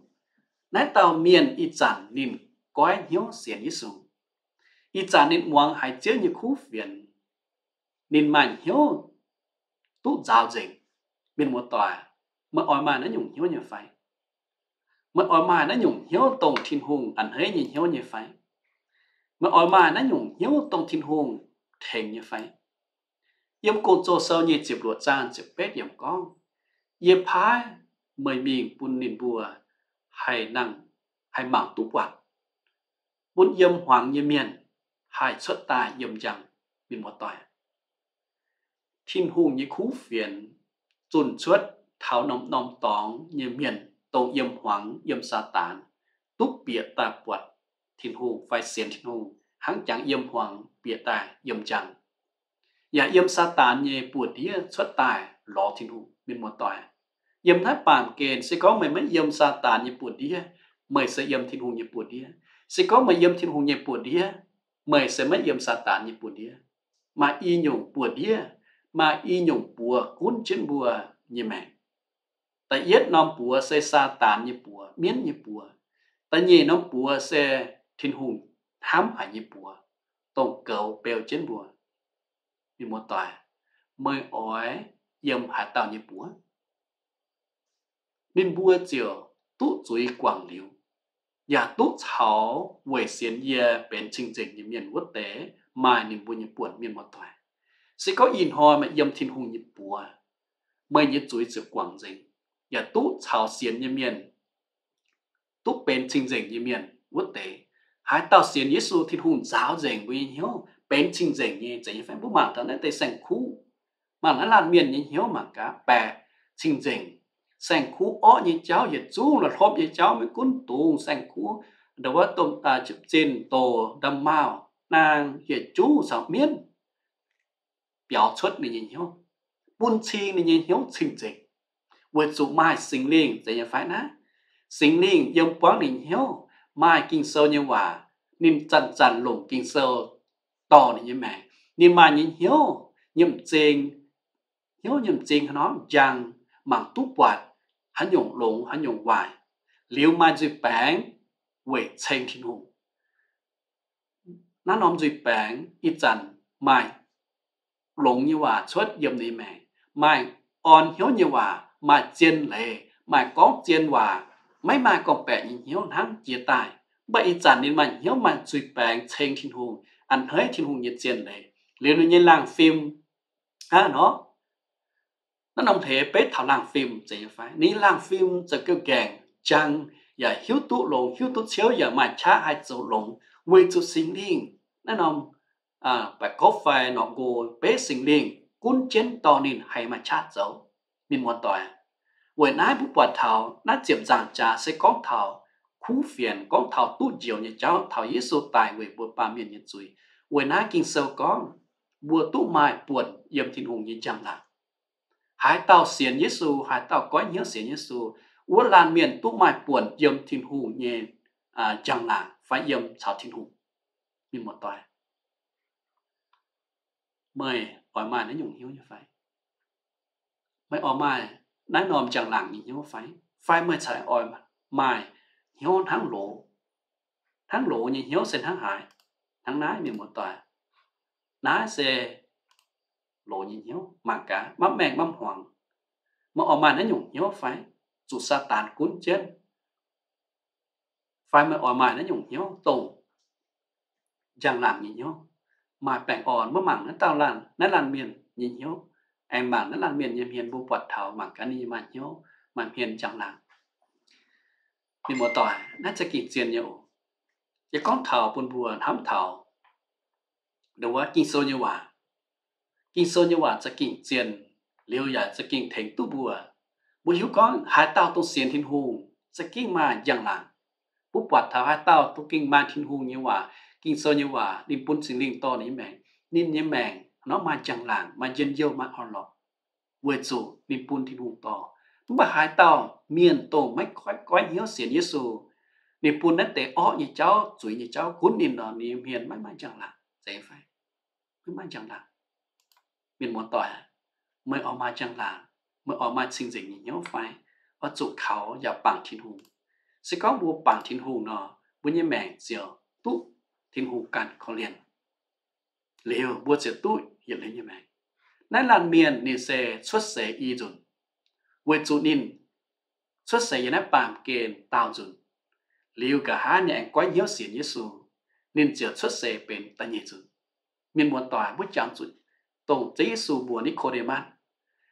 Naaiv dauh mienh ih zanc ninh goiv hnyouv sienx Yesu, ih zanc ninh muangx haiz Ziouv nyei kuv fienx, ninh maaih hnyouv duqv nzaaux nzengc. Mienh muoz-doic, meih oix maaih naaiv nyungc hnyouv nyei fai? Meih oix maaih naaiv nyungc hnyouv dongh Tin-Hungh a'hneiv nyei hnyouv nyei fai? Meih oix maaih naaiv nyungc hnyouv dongh Tin-Hungh tengx nyei fai? Yiem Gong-Zoh sou nyei ziepc luoqc zaang ziepc betv yiemc gorngv, Yie paaiv meih mingh bun ninh mbuo haih nangh, haih mangc duqv buatc, bun yiem hmuangx nyei mienh haih cuotv daaih yiem njang. Mienh muoz-doic, Tin-Hungh nyei kuv fienx zunh cuotv taux norm-norm dorngx nyei mienh, dongh yiem hmuangx, yiem Saadaan, duqv bieqc daaih buatc Tin-Hungh fai sienx Tin-Hungh, hnangv jangx yiem hmuangx bieqc daaih yiem njang. Yaac yiem Saadaan nyei buoz-ndiev cuotv daaih lorz Tin-Hungh. Mienh muoz-doic, yiem naaiv baamh gen, se gorngv meih maiv yiem Saadaan nyei buoz-ndiev, meih se yiem Tin-Hungh nyei buoz-ndiev. Se gorngv meih yiem Tin-Hungh nyei buoz-ndiev, meih se maiv yiem Saadaan nyei buoz-ndiev. Maaih i nyungc buoz-ndiev, maaih i nyungc buoz gunv jienv mbuo nyei maengc. Da'yietv norm buoz se Saadaan nyei buoz, mienv nyei buoz. Da'nyeic norm buoz se Tin-Hungh hnamv haic nyei buoz, dongh goux beu jienv mbuo. Mienh muoz-doic, meih oix yiem haaix dauh nyei buoz? Ninh mbuo ziouc duqv zuiz guangc liuz, yaac duqv caux weic sienx yie benx cing-nzengc nyei mienh wuov deix maaih ninh mbuo nyei buonc. Mienh muoz-doic, se gorngv ih hnoi meih yiem Tin-Hungh nyei buoz, meih nyei zuiz ziouc guangc nzengc, yaac duqv caux sienx nyei mienh duqv benx cing-nzengc nyei mienh wuov deix. Haaix dauh sienx Yesu, Tin-Hungh nzaaux nzengc mbuo nyei hnyouv benx cing-nzengc nyei. Zeiz nyei fai? Mbuo mangc taux naaiv deix saeng-kuv, mangc naaiv laanh mienh nyei hnyouv mangc gaax, baeqc cing-nzengc. Saeng-kuv orqv nyei jauv, yietc zungv la'hlopv nyei jauv, maiv gunv dungz saeng-kuv, ndongc wuov domh, zinh, doc, nda'maauh, naang, yietc zungv caux mienv biaux cuotv ninh nyei hnyouv, bun cing ninh nyei hnyouv cing-nzengc, weic zuqc maaih Singx Lingh. Zeiz nyei fai naaiv? Singx Lingh yiem buangv ninh hnyouv, maaih Ging-Sou nyei waac, ninh zanc-zanc longc Ging-Sou dorh ninh nyei maengc. Ninh maaih nyei hnyouv nyiemc zing, hnyouv nyiemc zing haaix nor, njang, mangc duqv buatc haaix nyungc longx haaix nyungc waaic, liuz maaih nzuih baengx weic ceng Tin-Hungh. Naaiv norm nzuih baengx ih zanc maaih longx nyei waac cuotv yiem ninh maengc, maaih orn hnyouv nyei waac, maaih zien leiz, maaih gorngv zien waac, maiv maaih gorngv-baeqc nyei hnyouv hnangv jiex daaih. Mv baac ih zanc ninh maaih hnyouv maaih nzuih baengx ceng Tin-Hungh, a'hneiv Tin-Hungh nyei zien leiz, liuz ninh nyei laangh fim, hnangv nor, naaiv norm hleix beiv taux laangh fim. Zeiz nyei fai? Ninh nyei laangh fim zoux gauh gaengh, jang, yaac hiuv duqv longx, hiuv duqv ciouv, yaac maaih qaqv haih zoux longx, weic zuqc Singx Lingh, naaiv norm baeqc gorqv fai norqc nqo, beiv Singx Lingh gunv jienv dorh ninh haih maaih qaqv zoux. Mienh muoz-doic, weic naaiv mbuo buatc taux naaiv ziepc nzaangc jaax se gorngv taux kuv fienx, gorngv taux duqv njoux nyei jauv, taux Yesu daic weic mbuo baamh mienh nyei zuiz. Weic naaiv Ging-Sou gorngv mbuo duqv maaih buonc yiem Tin-Hungh nyei njang-laangc. Haaix dauh sienx Yesu, haaix dauh goiv hnyouv sienx Yesu, wuov laanh mienh duqv maaih buonc yiem Tin-Hungh nyei njang-laangc fai yiem caux Tin-Hungh. Mienh muoz-doic, meih oix maaih naaiv nyungc hnyouv nyei fai? Meih oix maaih naaiv norm njang-laangc nyei hnyouv fai? Fai meih ceix oix maaih hnyouv hnangv loz? Hnangv loz nyei hnyouv se hnangv haaix? Hnangv naaiv, mienh muoz-doic. Naaiv se loz nyei hnyouv, mangc gaax, maiv maengh maiv hmuangx. Meih oix maaih naaiv nyungc hnyouv fai? Zuqc Saadaan gunv jienv. Fai meih oix maaih naaiv nyungc hnyouv dongh njang-laangc nyei hnyouv, maaih baengh orn, maiv mangc naaiv dauh laanh, naaiv laanh mienh nyei hnyouv, aengx mangc naaiv laanh mienh nyei hmien. Mbuo buatc taux mangc gaax ninh maaih hnyouv, maaih hmien njang-laangc. Mienh muoz-doic, naaiv za'gengh zien nyei oc. Yie gorngv taux bun mbuo hnamv taux ndongc wuov Ging-Sou nyei waac. Ging-Sou nyei waac za'gengh zien, liuz yaac za'gengh tengx duqv mbuo. Mbuo hiuv gorngv haaix dauh dongh sienx Tin-Hungh za'gengh maaih njang-laangc. Mbuo buatc taux haaix dauh dongh gengh maaih Tin-Hungh nyei waac, Ging-Sou nyei waac, ninh bun Singx Lingh dorh ninh nyei maengc, ninh nyei maengc nor maaih njang-laangc, maaih njien-youh, maaih orn-lorqc, weic zuqc ninh bun Tin-Hungh dorh. Mv baac haaix dauh mienh dongh maiv goiv, goiv hnyouv sienx Yesu, ninh bun naaiv deix orqv nyei jauv, zuiz nyei jauv gunv ninh nor, ninh nyei hmien maiv maaih njang-laangc. Zeiz fai? Maiv maaih njang-laangc. Mienh muoz-doic, meih oix maaih njang-laangc, meih oix maaih cing-nzengc nyei hnyouv fai? Oix zuqc kaux yaac bangc Tin-Hungh. Se gorngv mbuo bangc Tin-Hungh nor, mbuo nyei maengc ziouc duqv Tin-Hungh ganh korv-lienh, liuz mbuo ziouc duqv yietc liuz nyei maengc. Naaiv laanh mienh ninh se cuotv seix i nzunc, weic zuqc ninh cuotv seix yiem naaiv baamh gen daauh nzunc, liuz nqa'haav ninh aengx goiv hnyouv sienx Yesu, ninh ziouc cuotv seix benx da'nyeic nzunc. Mienh muoz-doic, mbuo jangx zuqc dongh Ziouv Yesu mbuox Ni^ko^nde^matv.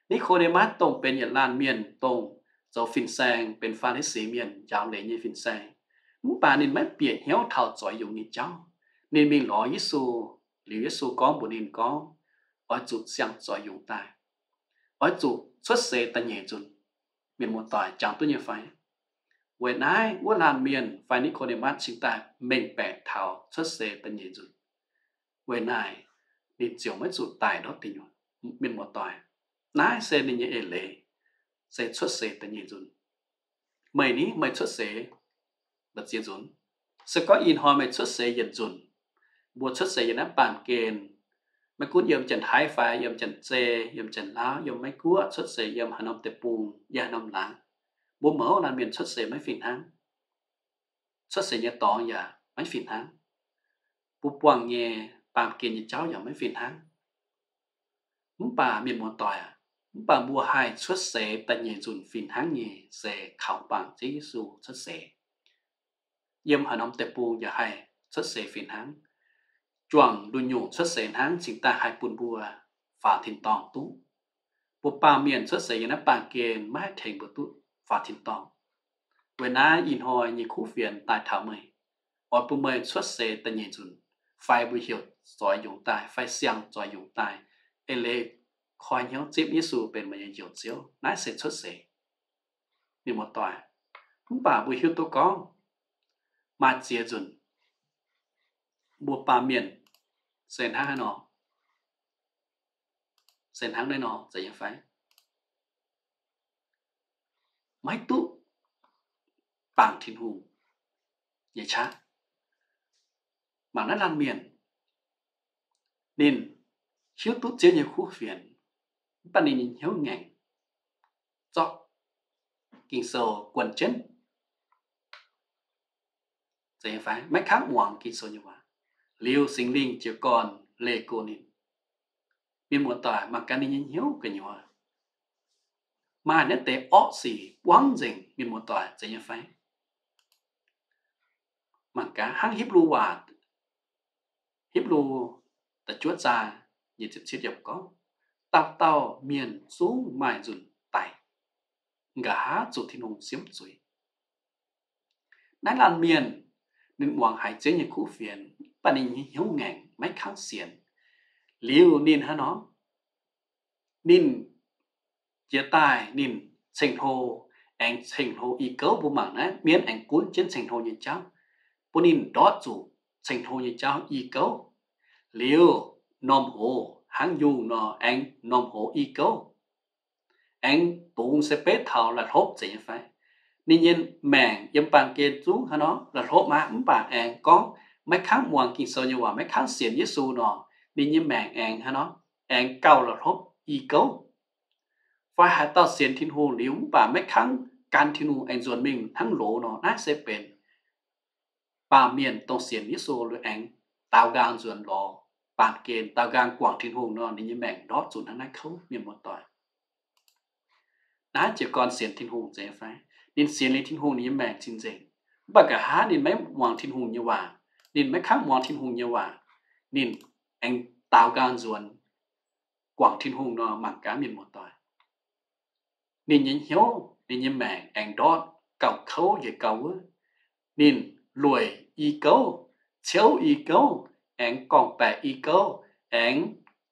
Ni^ko^nde^matv dongh benx yietc laanh mienh dongh zoux fin-saeng, benx Faa^li^si Mienh, njaaux leiz nyei fin-saeng. Mv baac ninh maiv bieqc hnyouv taux zoix yungz nyei jauv. Ninh mingh lorz Yesu, liuz Yesu gorngv mbuox ninh gorngv, oix zuqc siang-zoix yungz daaih, oix zuqc cuotv seix da'nyeic nzunc. Mienh muoz-doic, jangx duqv nyei fai? Weic naaiv wuov laanh mienh fai Ni^ko^nde^matv cingx daaih mengh baeqc taux cuotv seix da'nyeic nzunc. Weic naaic ninh ziouc maiv zuqc daic ndortv deic nyuoqc. Mienh muoz-doic, naaiv se ninh nyei eix leiz, se cuotv seix da'nyeic nzunc. Meih ni, meih cuotv seix mba'ziex nzunc? Se gorngv ih hnoi meih cuotv seix yietc nzunc, mbuo cuotv seix yiem naaiv baamh gen, maiv gunv yiem Janx-Taiv fai yiem Janx-Zei, yiem Janx-Laauv, yiem Meiv-Guoqv, cuotv seix yiem haaix norm deic-bung, yiem haaix norm laangz, mbuo mouz laanh mienh cuotv seix maiv fih hnangv. Cuotv seix nyei dorngx yaac maiv fih hnangv. Mbuo buangh nyei baamh gen nyei jauv yaac maiv fih hnangv. Mv baac mienh muoz-doic aac, mv baac mbuo haih cuotv seix da'nyeic nzunc fih hnangv nyei se kaux bangc Ziouv Yesu cuotv seix. Yiem haaix norm deic-bung yaac haih cuotv seix fih hnangv. Juangc nduqc nyungc cuotv seix hnangv cingx daaih haih bun mbuo faaux tin-dorngh duqv. Mbuo baamh mienh cuotv seix yiem naaiv baamh gen maiv haih tengx mbuo duqv faaux tin-dorngh. Weic naaiv ih hnoi nyei kuv fienx daaih taux meih, oix bun meih cuotv seix da'nyeic nzunc, fai mbuo heuc zoix yungz daaih, fai siang-zoix yungz daaih, eix leiz koi hnyouv zipv Yesu benx meih nyei Njoux Ziouv. Naaiv se cuotv seix, mienh muoz-doic. Mv baac mbuo hiuv duqv gorngv maaih ziex nzunc mbuo baamh mienh se hnangv haaix nor, se hnangv naaiv nor, zeiz nyei fai? Maiv duqv bangc Tin-Hungh nyei qaqv. Mangc naaiv laanh mienh, ninh hiuv duqv Ziouv nyei kuv fienx, mv baac ninh nyei hnyouv ngaengc, zorqv Ging-Sou guon jienv, zeiz nyei fai? Maiv kangv muangx Ging-Sou nyei waac. Liuz Singx Lingh jiez gorn leih go ninh. Mienh muoz-doic, mangc gaax ninh nyei hnyouv gu'nyuoz maaih naaiv deix orqv sic buangv nzengc, mienh muoz-doic, zeiz nyei fai? Mangc gaax hnangv Hipv^lu waac, Hipv^lu da'juov zaang nyei ziepc cietv yiemc gorngv, dauh dauh mienh zungv maaih nzunc daic, nqa'haav zuqc Tin-Hungh siemv zuiz. Naaiv laanh mienh ninh muangx haiz Ziouv nyei kuv fienx, mv baac ninh nyei hnyouv ngaengc, maiv kangv sienx. Liuz ninh hnangv nor, ninh jiex daaih ninh ceng-hlo, aengx ceng-hlo i gouv. Mbuo mangc naaiv mienv aengx gunv jienv ceng-hlo nyei jauv, bun ninh ndortv zuqc ceng-hlo nyei jauv i gouv. Liuz norm hoz hnangv yungh nor aengx norm hoz i gouv, aengx dungx se beiv taux la'hlopv, zeiz nyei fai? Ninh nyei maengc yiem baamh gen zungv hnangv nor la'hlopv aqv, mv baac aengx gorngv maiv kangv muangx Ging-Sou nyei waac, maiv kangv sienx Yesu nor, ninh nyei maengc aengx hnangv nor, aengx gauh la'hlopv i gouv. Fai haaix dauh sienx Tin-Hungh liuz mv baac maiv kangv gan Tin-Hungh aengx nzuonx mingh hnangv loz nor, naaiv se benx baamh mienh dongh sienx Yesu liuz aengx daaux nqaang nzuonx lorz baamh gen, daaux nqaang guangc Tin-Hungh nor, ninh nyei maengc ndortv zuqc hnangv naaiv kouv, mienh muoz-doic. Naaiv jiez gorn sienx Tin-Hungh zeiz fai? Ninh sienx liuz Tin-Hungh ninh nyei maengc cing-nzengc, mv baac nqa'haav ninh maiv muangx Tin-Hungh nyei waac, ninh maiv kangv muangx Tin-Hungh nyei waac, ninh aengx daaux nqaang nzuonx guangc Tin-Hungh nor, mangc gaax, mienh muoz-doic, ninh nyei hnyouv, ninh nyei maengc aengx ndortv gauh kouv njiec gauh wuov. Ninh lueic i gouv, ciouv i gouv, aengx gorngv-baeqc i gouv, aengx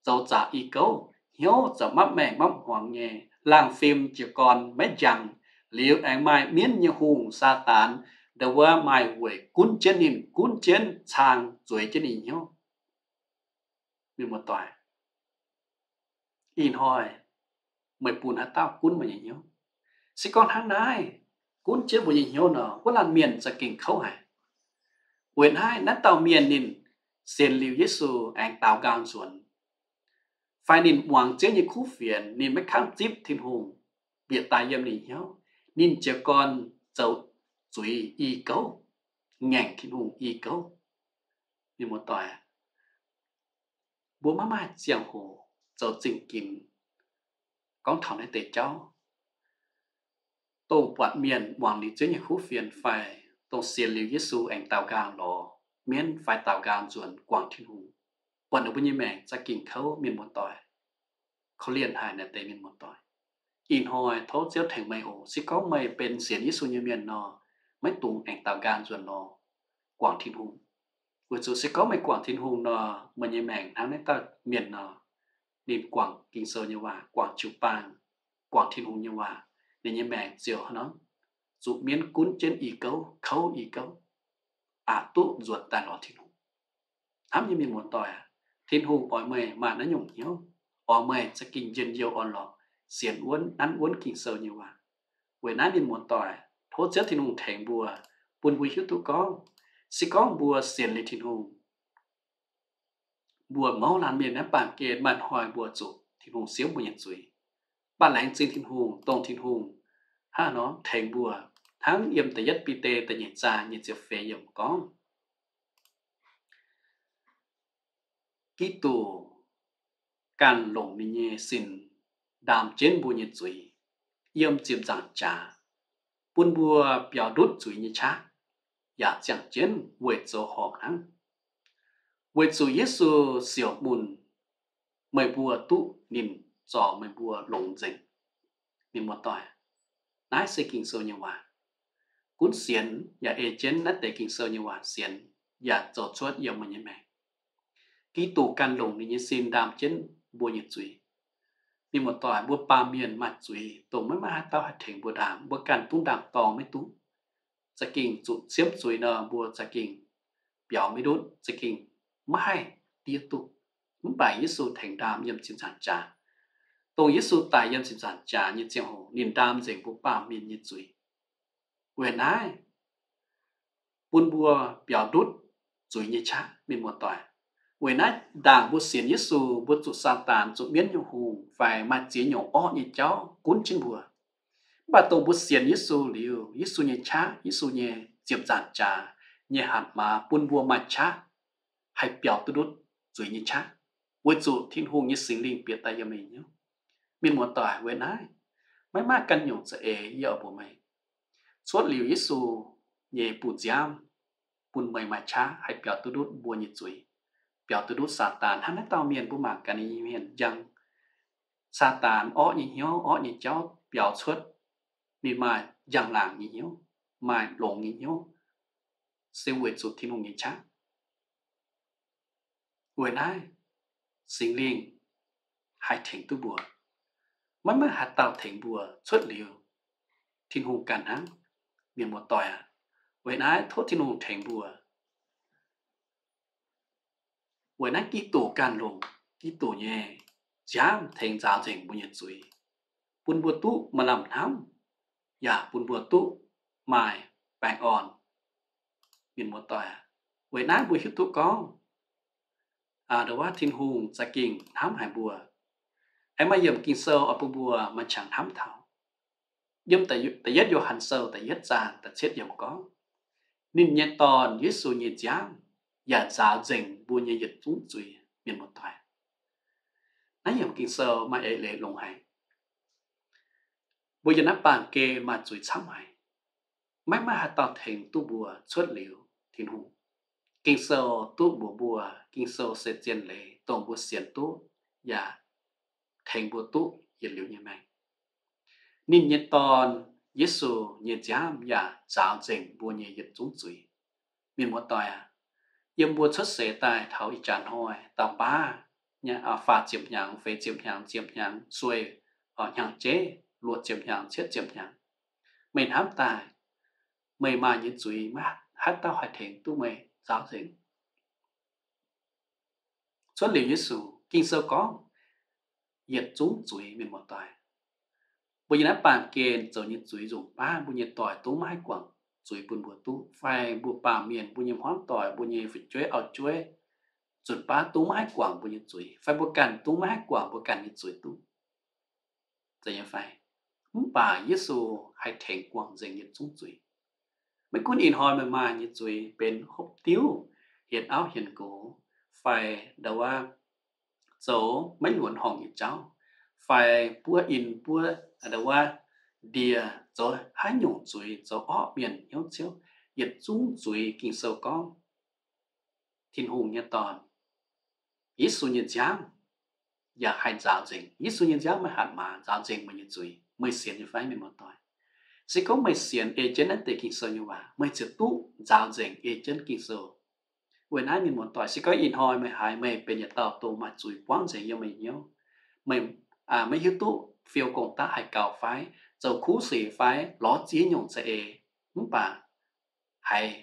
zoux zaqc i gouv, hnyouv zoux mapv maengh mapv hmuangx nyei, laangh fim jiez gorn maiv njang. Liuz aengx maaih mienv nyei hungh, Saadaan, ndau wuov maaih weic gunv jienv ninh, gunv jienv cang zueiz jienv ninh hnyouv. Mienh muoz-doic, ih hnoi meih bun haaix dauh gunv meih nyei hnyouv? Se gorngv hnangv naaiv gunv jienv mbuo nyei hnyouv nor, wuov laanh mienh za'gengh kouv haic. Weic naaiv, naaiv dauh mienh ninh sienx liuz Yesu aengx daaux nqaang nzuonx, fai ninh muangx Ziouv nyei kuv fienx, ninh maiv kangv zipv Tin-Hungh bieqc daaih yiem ninh hnyouv, ninh jiez gorn zoux zuiz i gouv, ngaengc Tin-Hungh i gouv. Mienh muoz-doic, mbuo maiv maaih ziangh hoc zoux zingh ginx gorngv taux naaiv deix jauv. Dongh buatc mienh muangx liuz Ziouv nyei kuv fienx fai dongh sienx liuz Yesu aengx daaux nqaang lorz mienv fai daaux nqaang nzuonx guangc Tin-Hungh, buatc ninh mbuo nyei maengc za'gengh kouv, mienh muoz-doic. korv-lienh haic naaiv deix mienh muoz-doic. Ih hnoi tov Ziouv tengx meih oc. Se gorngv meih benx sienx Yesu nyei mienh nor, maiv dungx aengx daaux nqaang nzuonx nor guangc Tin-Hungh. Weic zuqc se gorngv meih guangc Tin-Hungh nor, meih nyei maengc hnangv naaiv dauh mienh nor, ninh guangc Ging-Sou nyei waac, guangc jiu-baang, guangc Tin-Hungh nyei waac, ninh nyei maengc ziouc hnangv nor zuqc mienv gunv jienv i gouv, kouv i gouv, aqc duqv nzuonx daaih lorz Tin-Hungh. Hnamv nyei mienh muoz-doic aac, Tin-Hungh oix meih maaih naaiv nyungc hnyouv, oix meih za'gengh njien-youh orn-lorqc sienx wuonv, nanv wuonv Ging-Sou nyei waac. Weic naaiv mienh muoz-doic, tov Ziouv Tin-Hungh tengx mbuo, bun mbuo hiuv duqv gorngv, se gorngv mbuo sienx liuz Tin-Hungh, mbuo mouz laanh mienh naaiv baamh gen maaih hnoi mbuo zuqc Tin-Hungh siemv mbuo nyei zuiz. Mv baac laengz zingh Tin-Hungh, dongh Tin-Hungh hnangv nor tengx mbuo, hnangv yiem da'yietv Bide da'nyeic zaang nyei ziepc feix yiemc gorngv, Giduc ganh longc ninh nyei sin ndaam jienv mbuo nyei zuiz yiem ziepc nzaangc jaax, bun mbuo biaux ndutv zuiz nyei qaqv, yaac ziangh jienv weic zoux horpc hnangv. Weic zuqc Yesu siouc mun, meih mbuo duqv ninh zorc meih mbuo longx nzengc. Mienh muoz-doic, naaiv se Ging-Sou nyei waac. Gunv sienx yaac ei jienv naaiv deix Ging-Sou nyei waac sienx, yaac zoux cuotv yiem meih nyei maengc. Giduc ganh longc ninh nyei sin ndaam jienv mbuo nyei zuiz. Mienh muoz-doic, mbuo baamh mienh maaih zuiz dongh maiv maaih haaix dauh haih tengx mbuo ndaam. Mbuo ganh duqv ndaam-dorng maiv duqv. Za'gengh zuqc siemv zuiz nor, mbuo za'gengh biaux maiv ndutv, za'gengh maiv haih diev duqv. Mv baac Yesu tengx ndaam yiem ziepc nzaangc jaax. Dongh Yesu daic yiem ziepc nzaangc jaax nyei ziangh hoc, ninh ndaam nzengc mbuo baamh mienh nyei zuiz. Weic naaiv bun mbuo biaux ndutv zuiz nyei qaqv, mienh muoz-doic. Weic naaiv ndaangc mbuo sienx Yesu, mbuo zuqc Saadaan, zuqc mienv nyei hungh fai maaih ziex nyungc orqv nyei jauv gunv jienv mbuo. Mv baac dongh mbuo sienx Yesu liuz, Yesu nyei qaqv, Yesu nyei ziepc nzaangc jaax nyei hatc maaz bun mbuo maaih qaqv haih biaux duqv ndutv zuiz nyei qaqv, weic zuqc Tin-Hungh nyei Singx Lingh bieqc daaih yiem meih hnyouv. Mienh muoz-doic, weic naaiv maiv maaih ganh nyungc za'eix yie oix mbuox meih. Cuotv liuz Yesu nyei bun nziaamv, bun meih maaih qaqv haih biaux duqv ndutv mbuo nyei zuiz, biaux duqv ndutv Saadaan. Hnangv naaiv dauh mienh mbuo mangc gaax ninh nyei mienh njang, Saadaan orqv nyei hnyouv, orqv nyei jauv biaux cuotv. Ninh maaih njang-laangc nyei hnyouv, maaih longx nyei hnyouv, se weic zuqc Tin-Hungh nyei qaqv. Weic naaiv Singx Lingh haih tengx duqv mbuo. Maiv maaih haaix dauh tengx mbuo cuotv liuz, Tin-Hungh ganh hnangv, mienh muoz-doic aac. Weic naaiv tov Tin-Hungh tengx mbuo. Weic naaiv Giduc ganh longc Giduc nyei nziaamv tengx nzaaux nzengc mbuo nyei zuiz, bun mbuo duqv maaih lamh hnamv, yaac bun mbuo duqv maaih baengh orn. Mienh muoz-doic aac, weic naaiv mbuo hiuv duqv gorngv, aa, ndo wuov Tin-Hungh za'gengh hnamv haic mbuo. Aengx maaih yiemc Ging-Sou oix bun mbuo maaih qangx hnamv taux. Yiem da'yietv Yo^han Sou da'yietv zaang da'cietv yiemc gorngv, ninh nyei Dorn, Yesu nyei nziaamv, yaac nzaaux nzengc mbuo nyei yietc zungv zuiz. Mienh muoz-doic, naaiv yiemc Ging-Sou maaih eix leiz longx haic. Mbuo yiem naaiv baamh gen maaih zuiz camv haic. Maiv maaih haaix dauh tengx duqv mbuo cuotv liuz Tin-Hungh. Ging-Sou duqv mbuox mbuo, Ging-Sou se zien leiz dongh mbuo sienx duqv yaac tengx mbuo duqv yietc liuz nyei maengc. Ninh nyei Dorn, Yesu nyei nziaamv yaac nzaaux nzengc mbuo nyei yietc zungv zuiz. Mienh muoz-doic aac, yiem mbuo cuotv seix daaih taux ih jaax hnoi, dauh baav, faah ziepc hnyangx, feix ziepc hnyangx, ziepc hnyangx, sueih hnyangx-jeiv, luoqc ziepc hnyangx, cietv ziepc hnyangx, meih hnamv daaih, meih maaih nyei zuiz maiv haaix dauh haih tengx duqv meih nzaaux nzengc. Cuotv liuz Yesu, Ging-Sou gorngv yietc zungv zuiz, mienh muoz-doic. Mbuo yiem naaiv baamh gen zoux nyei zuiz nzunc baav, mbuo nyei doic dungx maiv haih guangc zuiz bun mbuo duqv, fai mbuo baamh mienh, mbuo nyei hmuangv doic, mbuo nyei fu'jueiv auv-jueiv, nzunc baav dungx maiv haih guangc mbuo nyei zuiz, fai mbuo ganh dungx maiv haih guangc mbuo ganh nyei zuiz duqv. Mv baac Yesu haih tengx guangc nzengc yietc zungv zuiz. Maiv gunv ih hnoi meih maaih nyei zuiz benx hopv diuv, hienx auv hienx nqox, fai ndo wuov zoux maiv luonx horngc nyei jauv, fai buov in buov ndo wuov ndie, zoux haaix nyungc zuiz, zoux orqv mienh hnyouv ciouv, yietc zungv zuiz Ging-Sou gorngv Tin-Hungh nyei Dorn, Yesu nyei nziaamv, yaac haih nzaaux nzengc. Yesu nyei nziaamv meih hatc maaz nzaaux nzengc meih nyei zuiz. Meih sienx nyei fai, mienh muoz-doic? Se gorngv meih sienx ei jienv naaiv deix Ging-Sou nyei waac, meih ziouc duqv nzaaux nzengc ei jienv Ging-Sou. Weic naaiv, mienh muoz-doic, se gorngv ih hnoi meih haiz meih benx yietc dauh dongh maaih zuiz buangv nzengc yiem meih hnyouv, meih maiv hiuv duqv fiou gong-daqv haih gaux fai, zoux kuv sic fai, lorz ziex nyungc za'eix, mv baac haiz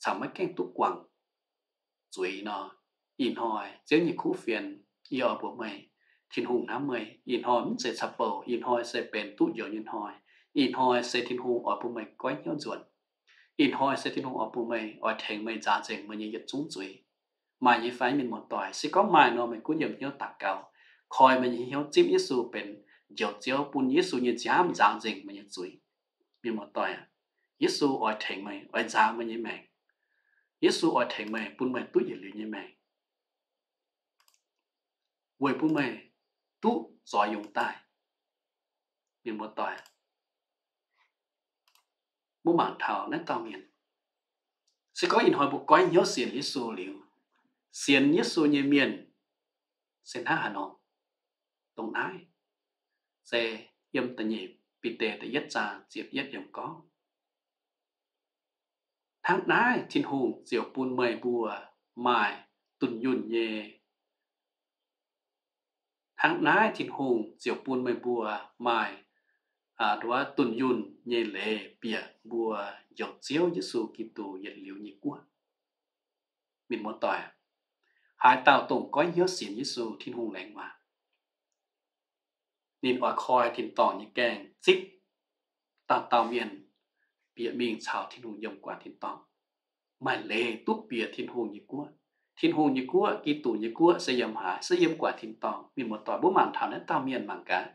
caux maiv gaengh duqv guangc zuiz nor, ih hnoi Ziouv nyei kuv fienx yie oix mbuox meih, Tin-Hungh hnamv meih. Ih hnoi mv zeiz caux bouh. Ih hnoi se benx duqv njoux nyei hnoi. Ih hnoi se Tin-Hungh oix bun meih goiv hnyouv nzuonx. Ih hnoi se Tin-Hungh oix bun meih, oix tengx meih nzaaux nzengc meih nyei yietc zungv zuiz. Maaih nyei fai, mienh muoz-doic? Se gorngv maaih nor, meih gunv yiem hnyouv daux gaux, koi meih nyei hnyouv zipv Yesu benx Njoux Ziouv, bun Yesu nyei nziaamv nzaaux nzengc meih nyei zuiz. Mienh muoz-doic aah, Yesu oix tengx meih, oix nzaaux meih nyei maengc. Yesu oix tengx meih, bun meih duqv yietc liuz nyei maengc, weic bun meih duqv zoix yungz daaih. Mienh muoz-doic, mbuo mangc taux naaiv dauh mienh, se gorngv ih hnoi mbuo goiv hnyouv sienx Yesu liuz, sienx Yesu nyei mienh se hnangv haaix nor? Dongh naaiv se yiem da'nyeic Bide da'yietv zaang ziepc yietv yiemc gorngv, hnangv naaiv Tin-Hungh ziouc bun meih mbuo maaih dunh yunh nyei Hnangv naaiv Tin-Hungh ziouc bun meih mbuo maaih, aa, dunh yunh nyei leiz bieqc mbuo Njoux Ziouv Yesu Giduc yietc liuz nyei guoqv. Mienh muoz-doic, haaix dauh dongh goiv hnyouv sienx Yesu, Tin-Hungh laengz waac, ninh oix koi tin-dorngh nyei gaengh zipv dauh dauh mienh bieqc mingh caux Tin-Hungh yiem gu'nguaaic tin-dorngh, maaih leiz duqv bieqc Tin-Hungh nyei guoqv. Tin-Hungh nyei guoqv, Giduc nyei guoqv se yiem haaix? Se yiem gu'nguaaic tin-dorngh. Mienh muoz-doic, mbuo mangc taux naaiv dauh mienh mangc gaax,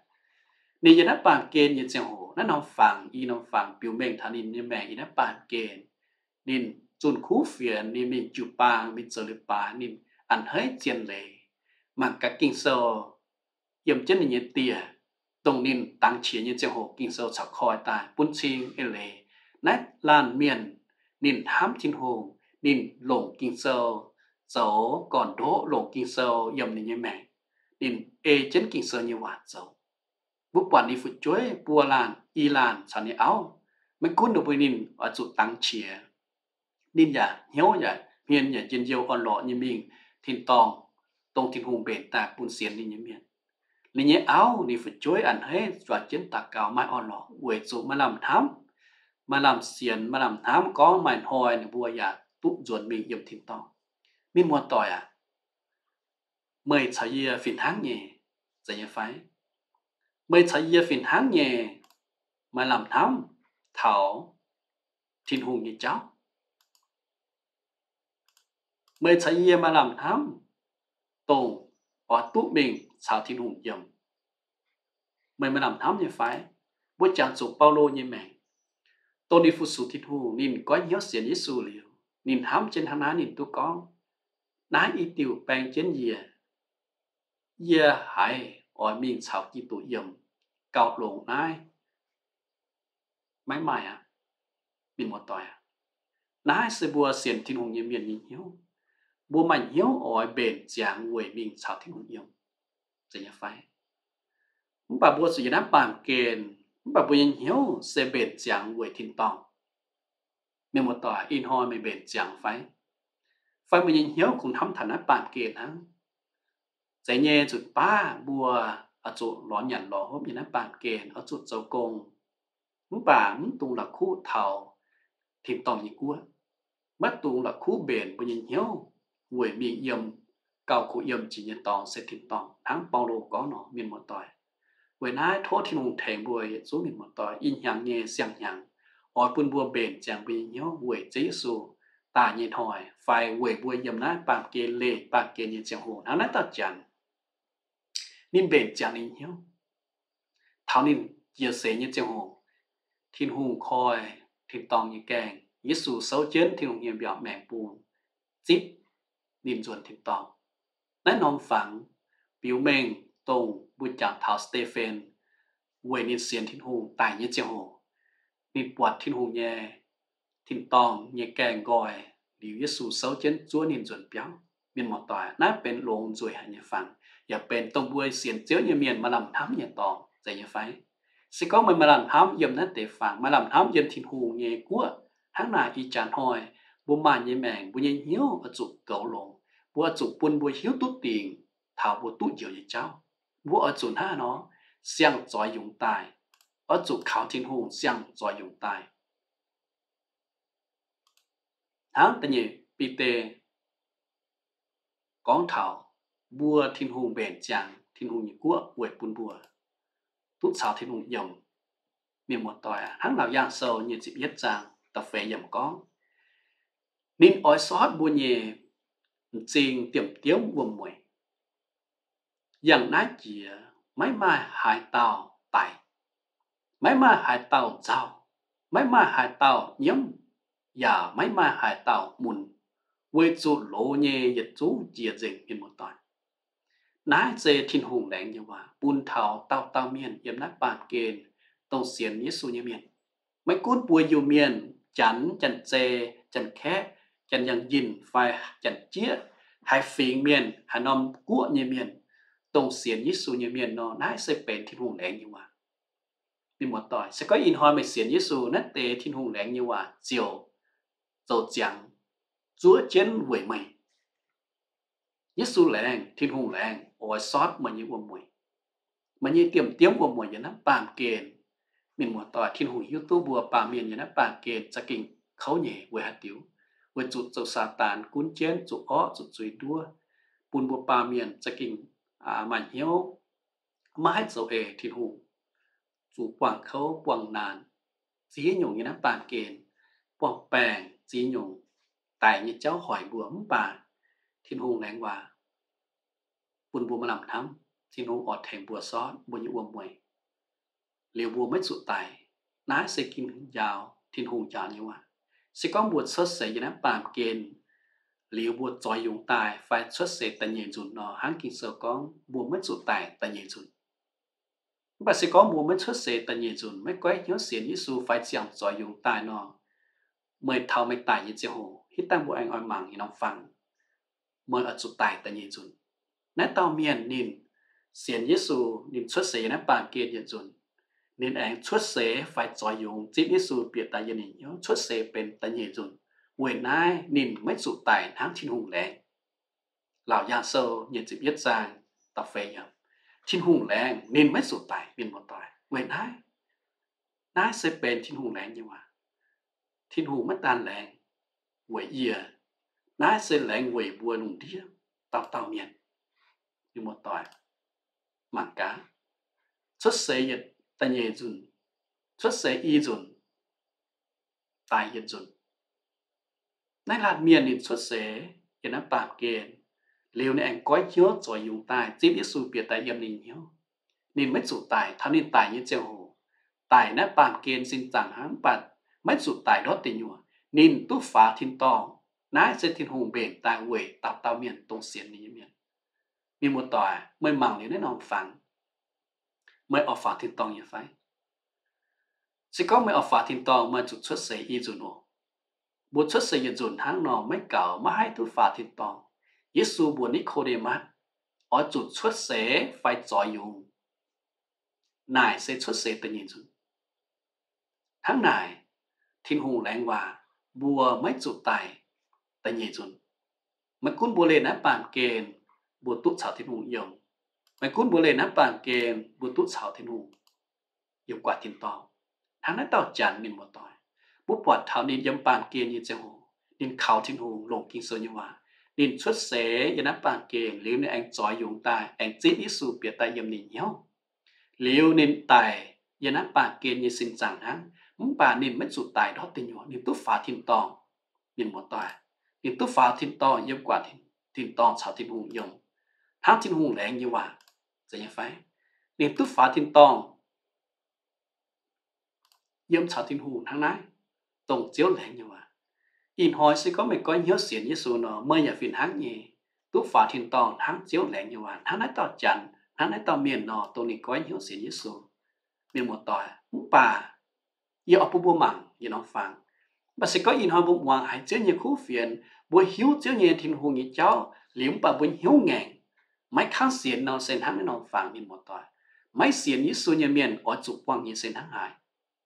ninh yiem naaiv baamh gen nyei ziangh hoc, naaiv norm fangx, i norm fangx biux mengh taux ninh nyei maengc yiem naaiv baamh gen. Ninh zunh kuv fienx, ninh mingh jiu-baang, mingh zoux leiz-baaix, ninh a'hneiv zien leiz. Mangc gaax Ging-Sou yiem jienv ninh nyei dieh, dongh ninh dangx qiex nyei ziangh hoc Ging-Sou caux koi daaih bun cing eix leiz. Naaiv laanh mienh ninh hnamv Tin-Hungh, ninh longc Ging-Sou zoux gorn-ndoqv, longc Ging-Sou yiem ninh nyei maengc. Ninh ei jienv Ging-Sou nyei waac zoux. Mbuo buatc ninh fu'jueiv buo laanh, i laanh caux ninh auv, maiv gunv ninh mbuo, ninh oix zuqc dangx qiex, ninh yaac hnyouv yaac hmien yaac njien-youh orn-lorqc nyei mingh tin-dorngh, dongh Tin-Hungh mbenc daaih bun sienx ninh nyei mienh. Ninh nyei auv, ninh fu'jueiv a'hneiv zuangx jienv daux gaux, maaih orn-lorqc weic zuqc maaih lamh hnamv, maaih lamh sienx, maaih lamh hnamv gorngv maaih hnoi ninh mbuo yaac duqv nzuonx mingh yiem tin-dorngh. Mienh muoz-doic aac, meih caux yie fih hnangv nyei, zeiz nyei fai? Meih caux yie fih hnangv nyei maaih lamh hnamv taux Tin-Hungh nyei jauv. Meih caux yie maaih lamh hnamv dongh oix duqv mingh caux Tin-Hungh yiem. Meih maaih lamh hnamv nyei fai? Mbuo jangx zuqc Baulo nyei maengc, dongh ninh fu-sux Tin-Hungh, ninh goiv hnyouv sienx Yesu liuz, ninh hnamv jienv hnangv naaiv, ninh duqv gorngv, naaiv i diuh baeng jienv yie, yie haiz oix mingh caux Giduc yiem gauh longx naaiv? Maiv maaih aqv. Mienh muoz-doic aac, naaiv se mbuo sienx Tin-Hungh nyei mienh nyei hnyouv. Mbuo maaih hnyouv oix mbenc ziangx weic mingh caux Tin-Hungh yiem, zeiz nyei fai? Mv baac mbuo zuqc yiem naaiv baamh gen, mv baac mbuo nyei hnyouv se mbenc ziangx weic tin-dorngh. Mienh muoz-doic, ih hnoi meih mbenc ziangx fai? Fai meih nyei hnyouv kungx hnamv taux naaiv baamh gen hnangv? Zeiz nyei, nzunc baav mbuo oix zuqc lorz nyanc lorz hopv yiem naaiv baamh gen, oix zuqc zoux gong, mv baac mv dungx la'kuqv taux tin-dorngh nyei guoqv. Maiv dungx la'kuqv mbenc mbuo nyei hnyouv weic mingh yiem gauh kuh yiem jiex nyei dorngx se tin-dorngh, hnangv Baulo gorngv nor, mienh muoz-doic. Weic naaiv tov Tin-Hungh tengx mbuo yietc zungv mienh muoz-doic, ih hnyangx nyei siang-hnyangx, oix bun mbuo mbenc ziangx mbuo nyei hnyouv weic Ziouv Yesu daaih nyei hnoi, fai weic mbuo yiem naaiv baamh gen leih baamh gen nyei ziangh hoc hnangv naaiv dauh Janx, ninh mbenc ziangx ninh hnyouv. Taux ninh jiex seix nyei ziangh hoc, Tin-Hungh koi tin-dorngh nyei gaengh, Yesu souv jienv Tin-Hungh nyei mbiaauc maengx bung, zipv ninh nzuonx tin-dorngh. Naaiv norm fangx biux mengh dongh mbuo jangx taux Saa^te^fen weic ninh sienx Tin-Hungh daic nyei ziangh hoc, ninh buatc Tin-Hungh nyei tin-dorngh nyei gaengh nqoi liuz, Yesu souv jienv zuov ninh nzuonx biauv. Mienh muoz-doic, naaiv benx longx nzueic haic nyei fangx, yaac benx dongh mbuo sienx Ziouv nyei mienh maaih lamh hnamv nyei dorngx, zeiz nyei fai? Se gorngv meih maaih lamh hnamv yiem naaiv deix fangx, maaih lamh hnamv yiem Tin-Hungh nyei guoqv, hnangv naaic ih jaax hnoi mbuo maaih nyei maengc, mbuo nyei hnyouv oix zuqc goux longx. Mbuo oix zuqc bun mbuo hiuv duqv dingc taux mbuo duqv njoux nyei jauv. Mbuo oix zuqc hnangv nor siang-zoix yungz daaih, oix zuqc kaux Tin-Hungh siang-zoix yungz daaih. Hnangv da'nyeic Bide gorngv taux mbuo Tin-Hungh mbenc ziangx Tin-Hungh nyei guoqv weic bun mbuo duqv caux Tin-Hungh yiem. Mienh muoz-doic, hnangv Laauc Yaangh Sou nyic ziepc yietv zaang da'feix yiemc gorngv, ninh oix sortv mbuo nyei m'zing diemv-diemv wuom-mueic. Yangh naaiv jiex maiv maaih haaix dauh daic, maiv maaih haaix dauh nzauh, maiv maaih haaix dauh nyiemv, yaac maiv maaih haaix dauh mun, weic zuqc loz nyei yietc zungv jiex nzengc, mienh muoz-doic. Naaiv se Tin-Hungh laengz nyei waac bun taux dauh dauh mienh yiem naaiv baamh gen dongh sienx Yesu nyei mienh. Maiv gunv mbuo Iu-Mienh, Janx, Janx-Zei, Janx-Kaeqv, Janx-Yangh Yinh fai Janx-Jieqv, haaix fingx mienh, haaix norm guoqv nyei mienh, dongh sienx Yesu nyei mienh nor, naaiv se benx Tin-Hungh laengz nyei waac. Mienh muoz-doic, se gorngv ih hnoi meih sienx Yesu, naaiv deix Tin-Hungh laengz nyei waac ziouc zoux ziangx zuov jienv weic meih. Yesu laengz, Tin-Hungh laengz oix sortv meih nyei wuom-mueic, meih nyei diemv-diemv wuom-mueic yiem naaiv baamh gen. Mienh muoz-doic, Tin-Hungh hiuv duqv mbuo baamh mienh yiem naaiv baamh gen za'gengh kouv nyei weic haaix diuc? Weic zuqc zoux Saadaan gunv jienv, zuqc orqv, zuqc zuiz nduov, bun mbuo baamh mienh za'gengh maaih hnyouv maiv haih zoux eix Tin-Hungh, zuqc buangh kouv buangh naanc, ziex nyungc yiem naaiv baamh gen, buangh baengc, ziex nyungc daic nyei jauv hoic mbuo. Mv baac Tin-Hungh laengz waac bun mbuo maaih lamh hnamv, Tin-Hungh oix tengx mbuo sortv mbuo nyei wuom-mueic, liuz mbuo maiv zuqc daic. Naaiv se Ging-Sou njaaux, Tin-Hungh njaaux nyei waac. Se gorngv mbuo cuotv seix yiem naaiv baamh gen, liuz mbuo zoix yungz daaih fai cuotv seix da'nyeic nzunc nor, hnangv Ging-Sou gorngv mbuo maiv zuqc daic da'nyeic nzunc. Mv baac se gorngv mbuo maiv cuotv seix da'nyeic nzunc, maiv goiv hnyouv sienx Yesu fai ziangh zoix yungz daaih nor, meih taux meih daic nyei ziangh hoc, hitv dangh mbuo aengx oix mangc nyei norm fangx, meih oix zuqc daic da'nyeic nzunc. Naaiv dauh mienh ninh sienx Yesu, ninh cuotv seix yiem naaiv baamh gen yietc nzunc, ninh aengx cuotv seix fai zoix yungz zipv Yesu bieqc daaih yiem ninh hnyouv, cuotv seix benx da'nyeic nzunc. Weic naaiv ninh maiv zuqc daic hnangv Tin-Hungh laengz. Laauc Yaangh Sou nyic ziepc yietv zaang da'feix yiemc, Tin-Hungh laengz ninh maiv zuqc daic, mienh muoz-doic. Weic naaiv, naaiv se benx Tin-Hungh laengz nyei waac. Tin-Hungh maiv daan laengz weic yie, naaiv se laengz weic mbuo lungh ndiev dauh dauh mienh. Mienh muoz-doic, mangc gaax, cuotv seix yietc da'nyeic nzunc, cuotv seix i nzunc, daic yietc nzunc. Naaiv laanh mienh ninh cuotv seix yiem naaiv baamh gen, liuz ninh aengx goiv hnyouv zoix yungz daaih zipv Yesu bieqc daaih yiem ninh hnyouv. Ninh maiv zuqc daic. Taux ninh daic nyei ziangh hoc, daic naaiv baamh gen sin zaangc hnangv, mv baac maiv zuqc daic ndortv deic nyuoqc. Ninh duqv faaux tin-dorngh. Naaiv se Tin-Hungh mbenc daaih weic dauh dauh mienh dongh sienx ninh nyei mienh. Mienh muoz-doic, meih mangc liuz naaiv norm fangx, meih oix faaux tin-dorngh nyei fai? Se gorngv meih oix faaux tin-dorngh, meih zuqc cuotv seix i nzunc oc. Mbuo cuotv seix yietc nzunc hnangv nor maiv gaux, maiv haih duqv faaux tin-dorngh. Yesu mbuox Ni^ko^nde^matv, oix zuqc cuotv seix fai zoix yungz, naaic se cuotv seix da'nyeic nzunc. Hnangv naaic, Tin-Hungh laengz waac, mbuo maiv zuqc daic da'nyeic nzunc. Maiv gunv mbuo leih naaiv baamh gen mbuo duqv caux Tin-Hungh yiem, maiv gunv mbuo leih naaiv baamh gen mbuo duqv caux Tin-Hungh yiem gu'nguaaic tin-dorngh. Hnangv naaiv dauh janx, mienh muoz-doic, mbuo buatc taux ninh yiem baamh gen nyei ziangh hoc, ninh kaux Tin-Hungh, longc Ging-Sou nyei waac. Ninh cuotv seix yiem naaiv baamh gen, liuz ninh aengx zoix yungz daaih, aengx zipv Yesu bieqc daaih yiem ninh hnyouv. Liuz ninh daic yiem naaiv baamh gen nyei sin zaangc hnangv, mv baac ninh maiv zuqc daic ndortv deic nyuoqc, ninh duqv faaux tin-dorngh. Mienh muoz-doic, ninh duqv faaux tin-dorngh yiem gu'nguaaic tin-dorngh caux Tin-Hungh yiem, hnangv Tin-Hungh laengz nyei waac, zeiz nyei fai? Ninh duqv faaux tin-dorngh yiem caux Tin-Hungh hnangv naaiv, dongh Ziouv laengz nyei waac. Ih hnoi se gorngv meih goiv hnyouv sienx Yesu nor, meih yaac fih hnangv nyei duqv faaux tin-dorngh hnangv Ziouv laengz nyei waac. Hnangv naaiv dauh janx, hnangv naaiv dauh mienh nor, dongh ninh goiv hnyouv sienx Yesu. Mienh muoz-doic, mv baac yie oix bun mbuo mangc yietc norm fangx. Mv baac se gorngv ih hnoi mbuo muangx haiz Ziouv nyei kuv fienx, Mbuo hiuv Ziouv nyei Tin-Hungh nyei jauv liuz mv baac mbuo hnyouv ngaengc, maiv kangv sienx nor se hnangv naaiv norm fangx, mienh muoz-doic. Maiv sienx Yesu nyei mienh oix zuqc buangh nyei se hnangv haaix?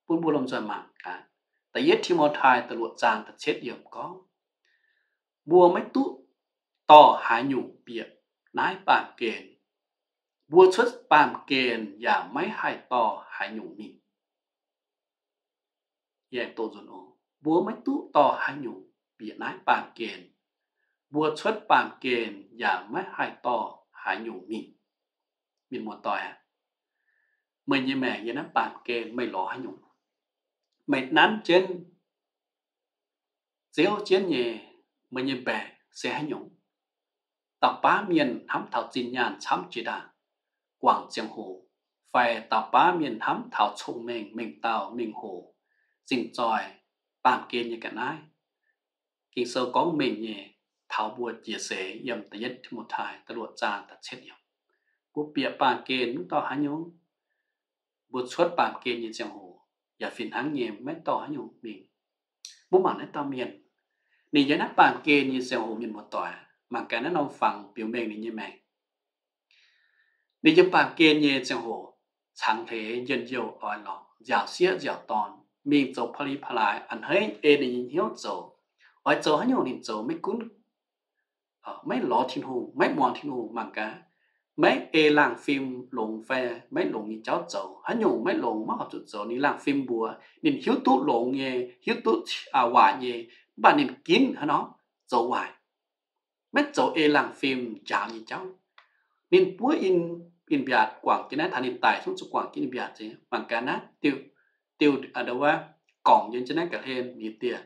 Bun mbuo lomh nzoih mangc gaax. Da'yietv Ti^mo^tai da'luoqc zaang da'cietv yiemc gorngv, mbuo maiv duqv dorh haaix nyungc bieqc naaiv baamh gen. Mbuo cuotv baamh gen yaac maiv haih dorh haaix nyungc mingh. Mbuo maiv duqv dorh haaix nyungc bieqc naaiv baamh gen. Mbuo cuotv baamh gen yaac maiv haih dorh haaix nyungc mingh. Mienh muoz-doic aac, meih nyei maengc yiem naaiv baamh gen meih lorz haaix nyungc? Meih nanv jienv Ziouv jienv nyei, meih nyei mbaeqc se haaix nyungc? Dauh baav mienh hnamv taux zinh nyaanh camv jiex ndaangc, guangc ziangh hoc, fai dauh baav mienh hnamv taux cong-mengh, mengh dauh, mengh hoc, zinh zoih, baamh gen nyei ga'naaiv. Ging-Sou gorngv mengh nyei taux mbuo jiex seix yiem da'yietv Ti^mo^tai da'luoqc zaang da'cietv yiemc. Mbuo bieqc baamh gen mv dorh haaix nyungc. Mbuo cuotv baamh gen nyei ziangh hoc yaac fih hnangv nyei maiv dorh haaix nyungc mingh. Mbuo mangc naaiv dauh mienh, ninh yiem naaiv baamh gen nyei ziangh hoc, mienh muoz-doic, mangc gaax naaiv norm fangx biux mengh ninh nyei maengc. Ninh yiem baamh gen nyei ziangh hoc, cangx hleix, njien-youh oix lorqc, nziaauc sieqv nziaauc dorn, mingh zoux pa'li pa'laaix, a'hneiv ei ninh nyei hnyouv zoux. Oix zoux haaix nyungc ninh zoux, maiv gunv, maiv lorz Tin-Hungh, maiv muangx Tin-Hungh. Mangc gaax, maiv ei laangh fim longx fai maiv longx nyei jauv zoux. Haaix nyungc maiv longx maiv horpc zuqc zoux, ninh laangh fim mbuox ninh hiuv duqv longx nyei, hiuv duqv waaic nyei, mv baac ninh ginv haaix nor zoux waaic, maiv zoux ei laangh fim njaaux nyei jauv. Ninh buov in, in mbiaatc guangc jienv naaiv, taux ninh daic zungv zuqc guangc jienv in mbiaatc. Mangc gaax naaiv diuh, diuh, aa, wuov gorngc yiem jienv naaiv ga'hlen nyei dieh.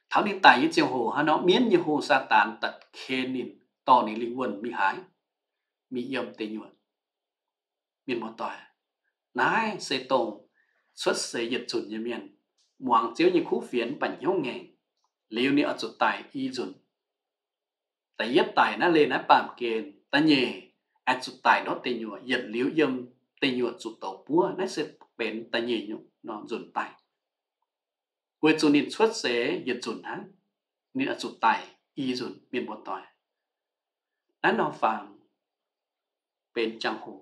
Taux ninh daic nyei ziangh hoc, haaix nor mienv nyei hungh Saadaan daaih ken ninh, dorh ninh lingh wuonh mingh haaix? Mingh yiem deic nyuoqc. Mienh muoz-doic, naaiv se dongh cuotv seix yietc nzunc nyei mienh, muangx Ziouv nyei kuv fienx mv baac hnyouv ngaengc, liuz ninh oix zuqc daic i nzunc. Da'yietv daic naaiv leih naaiv baamh gen, da'nyeic oix zuqc daic ndortv deic nyuoqc, yietc liuz yiem deic nyuoqc zuqc douz buov. Naaiv se benx da'nyeic nyungc nzunc daic. Weic zuqc ninh cuotv seix yietc nzunc hnangv, ninh oix zuqc daic i nzunc, mienh muoz-doic. Naaiv norm fangx benx jangx-hoc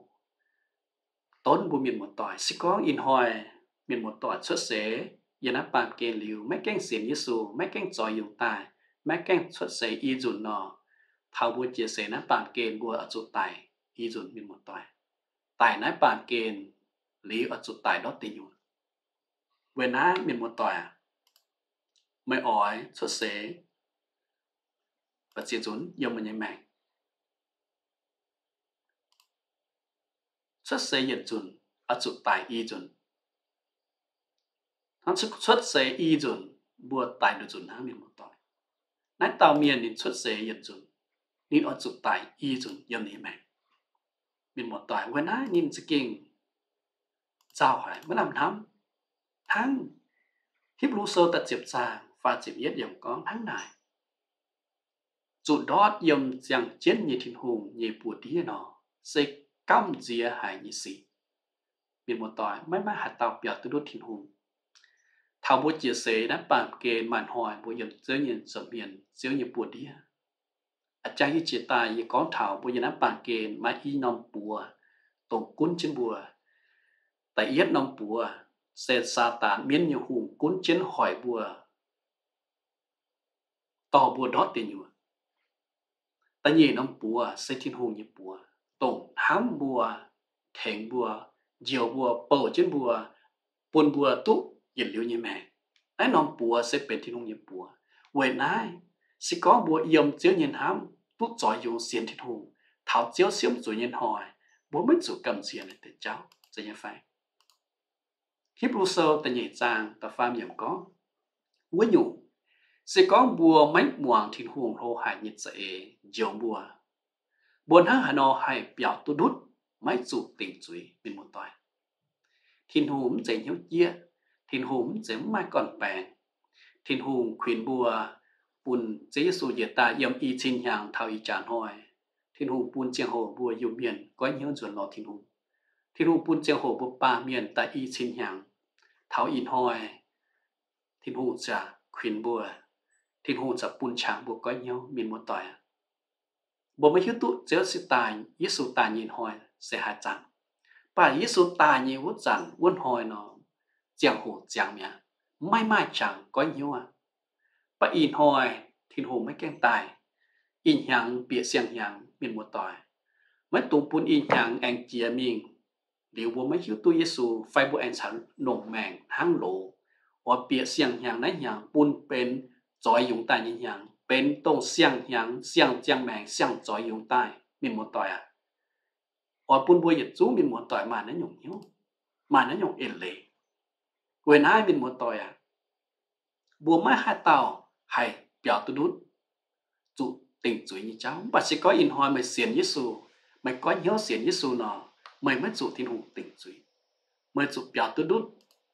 donv mbuo mienh muoz-doic. Se gorngv ih hnoi mienh muoz-doic cuotv seix yiem naaiv baamh gen liuz maiv gaengh sienx Yesu, maiv gaengh zoix yungz daaih, maiv gaengh cuotv seix i nzunc nor, taux mbuo jiex seix naaiv baamh gen mbuo oix zuqc daic i nzunc, mienh muoz-doic. Daic naaiv baamh gen liuz oix zuqc daic ndortv deic nyuoqc. Weic naaiv mienh muoz-doic aac, meih oix cuotv seix ba'ziex nzunc yiem meih nyei maengc? Cuotv seix yietc nzunc oix zuqc daic i nzunc. Hnangv cuotv seix i nzunc, mbuo daic nduqc nzunc hnangv, mienh muoz-doic. Naaiv dauh mienh ninh cuotv seix yietc nzunc, ninh oix zuqc daic i nzunc yiem ninh nyei maengc. Mienh muoz-doic, weic naaiv ninh za'gengh nzauh haic, maiv lamh hnamv. Hnangv Hipv^lu Sou da'ziepc zaang faah ziepc yietv yiemc gorngv hnangv naaic, zuqc ndortv yiem ziangh jienv nyei Tin-Hungh nyei buoz-ndiev nor, se gamh nziex haic nyei sic. Mienh muoz-doic, maiv maaih haaix dauh biaux duqv ndutv Tin-Hungh. Taux mbuo jiex seix naaiv baamh gen maaih hnoi mbuo yiem Ziouv nyei nza'hmien, Ziouv nyei buoz-ndiev. A'jang yie jiex daaih yie gorngv taux mbuo yiem naaiv baamh gen maaih i norm buoz dongh gunv jienv mbuo. Da'yietv norm buoz se Saadaan, mienv nyei hungh, gunv jienv hoic mbuo, dorh mbuo ndortv deic nyuoqc. Da'nyeic norm buoz se Tin-Hungh nyei buoz, dongh hnamv mbuo, tengx mbuo, njoux mbuo, bouh jienv mbuo, bun mbuo duqv yietc liuz nyei maengc. Naaiv norm buoz se benx Tin-Hungh nyei buoz. Weic naaiv, se gorngv mbuo yiem Ziouv nyei hnamv, duqv zoix yungz sienx Tin-Hungh, taux Ziouv siemv zuiz nyei hnoi, mbuo maiv zuqc gamh nziex naaiv deix jauv, zeiz nyei fai? Hipv^lu Sou da'nyeic zaang da'faam yiemc gorngv, wuov nyungc, se gorngv mbuo maiv muangx Tin-Hungh hlo haic nyei za'eix njoux mbuo, mbuo hnangv haaix nor haih biaux duqv ndutv, maiv zuqc dingc zuiz, mienh muoz-doic? Tin-Hungh mv zeiz hnyouv jieqv. Tin-Hungh mv zeiz mv maaih gorn-baengx. Tin-Hungh kuinx mbuo, bun Ziouv Yesu njiec daaih yiem i cin hnyangx taux ih jaax hnoi. Tin-Hungh bun ziangh hoc mbuo Iu-Mienh goiv hnyouv nzuonx lorz Tin-Hungh. Tin-Hungh bun ziangh hoc mbuo baamh mienh daaih i cin hnyangx taux ih hnoi. Tin-Hungh ziouc kuinx mbuo, Tin-Hungh zaqc bun qangx mbuo goiv hnyouv, mienh muoz-doic aac. Mbuo maiv hiuv duqv Ziouv Yesu daaih, Yesu daaih nyei hnoi se haaix zanc. Mv baac Yesu daaih nyei wuov zanc, wuov hnoi nor, ziangh hoc ziangx mi'aqv, maiv maaih qangx goiv hnyouv aqv. Mv baac ih hnoi Tin-Hungh maiv gaengh daaih. Ih hnyangx bieqc siang-hnyangx, mienh muoz-doic, maiv dungx bun ih hnyangx aengx jiex mingh liuz mbuo maiv hiuv duqv Yesu fai mbuo aengx caux longc maengc hnangv loz. Oix bieqc siang-hnyangx naaiv hnyangx bun benx zoix yungz daaih nyei hnyangx, benx dongh siang-hnyangx, siang-ziangh maengx, siang-zoix yungz daaih, mienh muoz-doic aac. Oix bun mbuo yietc zungv mienh muoz-doic maaih naaiv nyungc hnyouv, maaih naaiv nyungc eix leiz. Weic naaiv, mienh muoz-doic aac, mbuo maiv haaix dauh haih biaux duqv ndutv zuqc dingc zuiz nyei jauv. Mv baac se gorngv ih hnoi meih sienx Yesu, meih goiv hnyouv sienx Yesu nor, meih maiv zuqc Tin-Hungh dingc zuiz. Meih zuqc biaux duqv ndutv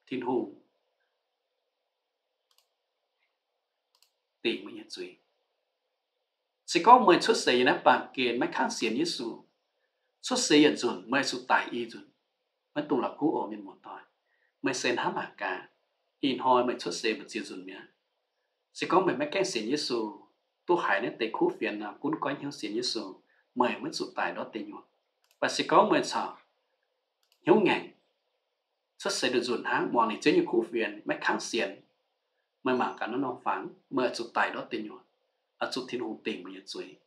Tin-Hungh dingc meih nyei zuiz. Se gorngv meih cuotv seix yiem naaiv baamh gen maiv kangv sienx Yesu, cuotv seix yietc nzunc meih zuqc daic i nzunc, maiv dungx la'kuqv oc, mienh muoz-doic. Meih se hnamv mangc gaax, ih hnoi meih cuotv seix mbu'ziex nzunc mi'aqv. Se gorngv meih maiv gaengh sienx Yesu, duqv haiz naaiv deix kuv fienx nor, gunv goiv hnyouv sienx Yesu, meih maiv zuqc daic ndortv deic nyuoqc. Mv baac se gorngv meih corc hnyouv ngaengc, cuotv seix nduqc nzunc hnangv, muangx ninh Ziouv nyei kuv fienx, maiv kangv sienx, meih mangc gaax naaiv norm fangx, meih oix zuqc daic ndortv deic nyuoqc, oix zuqc Tin-Hungh dingc meih nyei zuiz.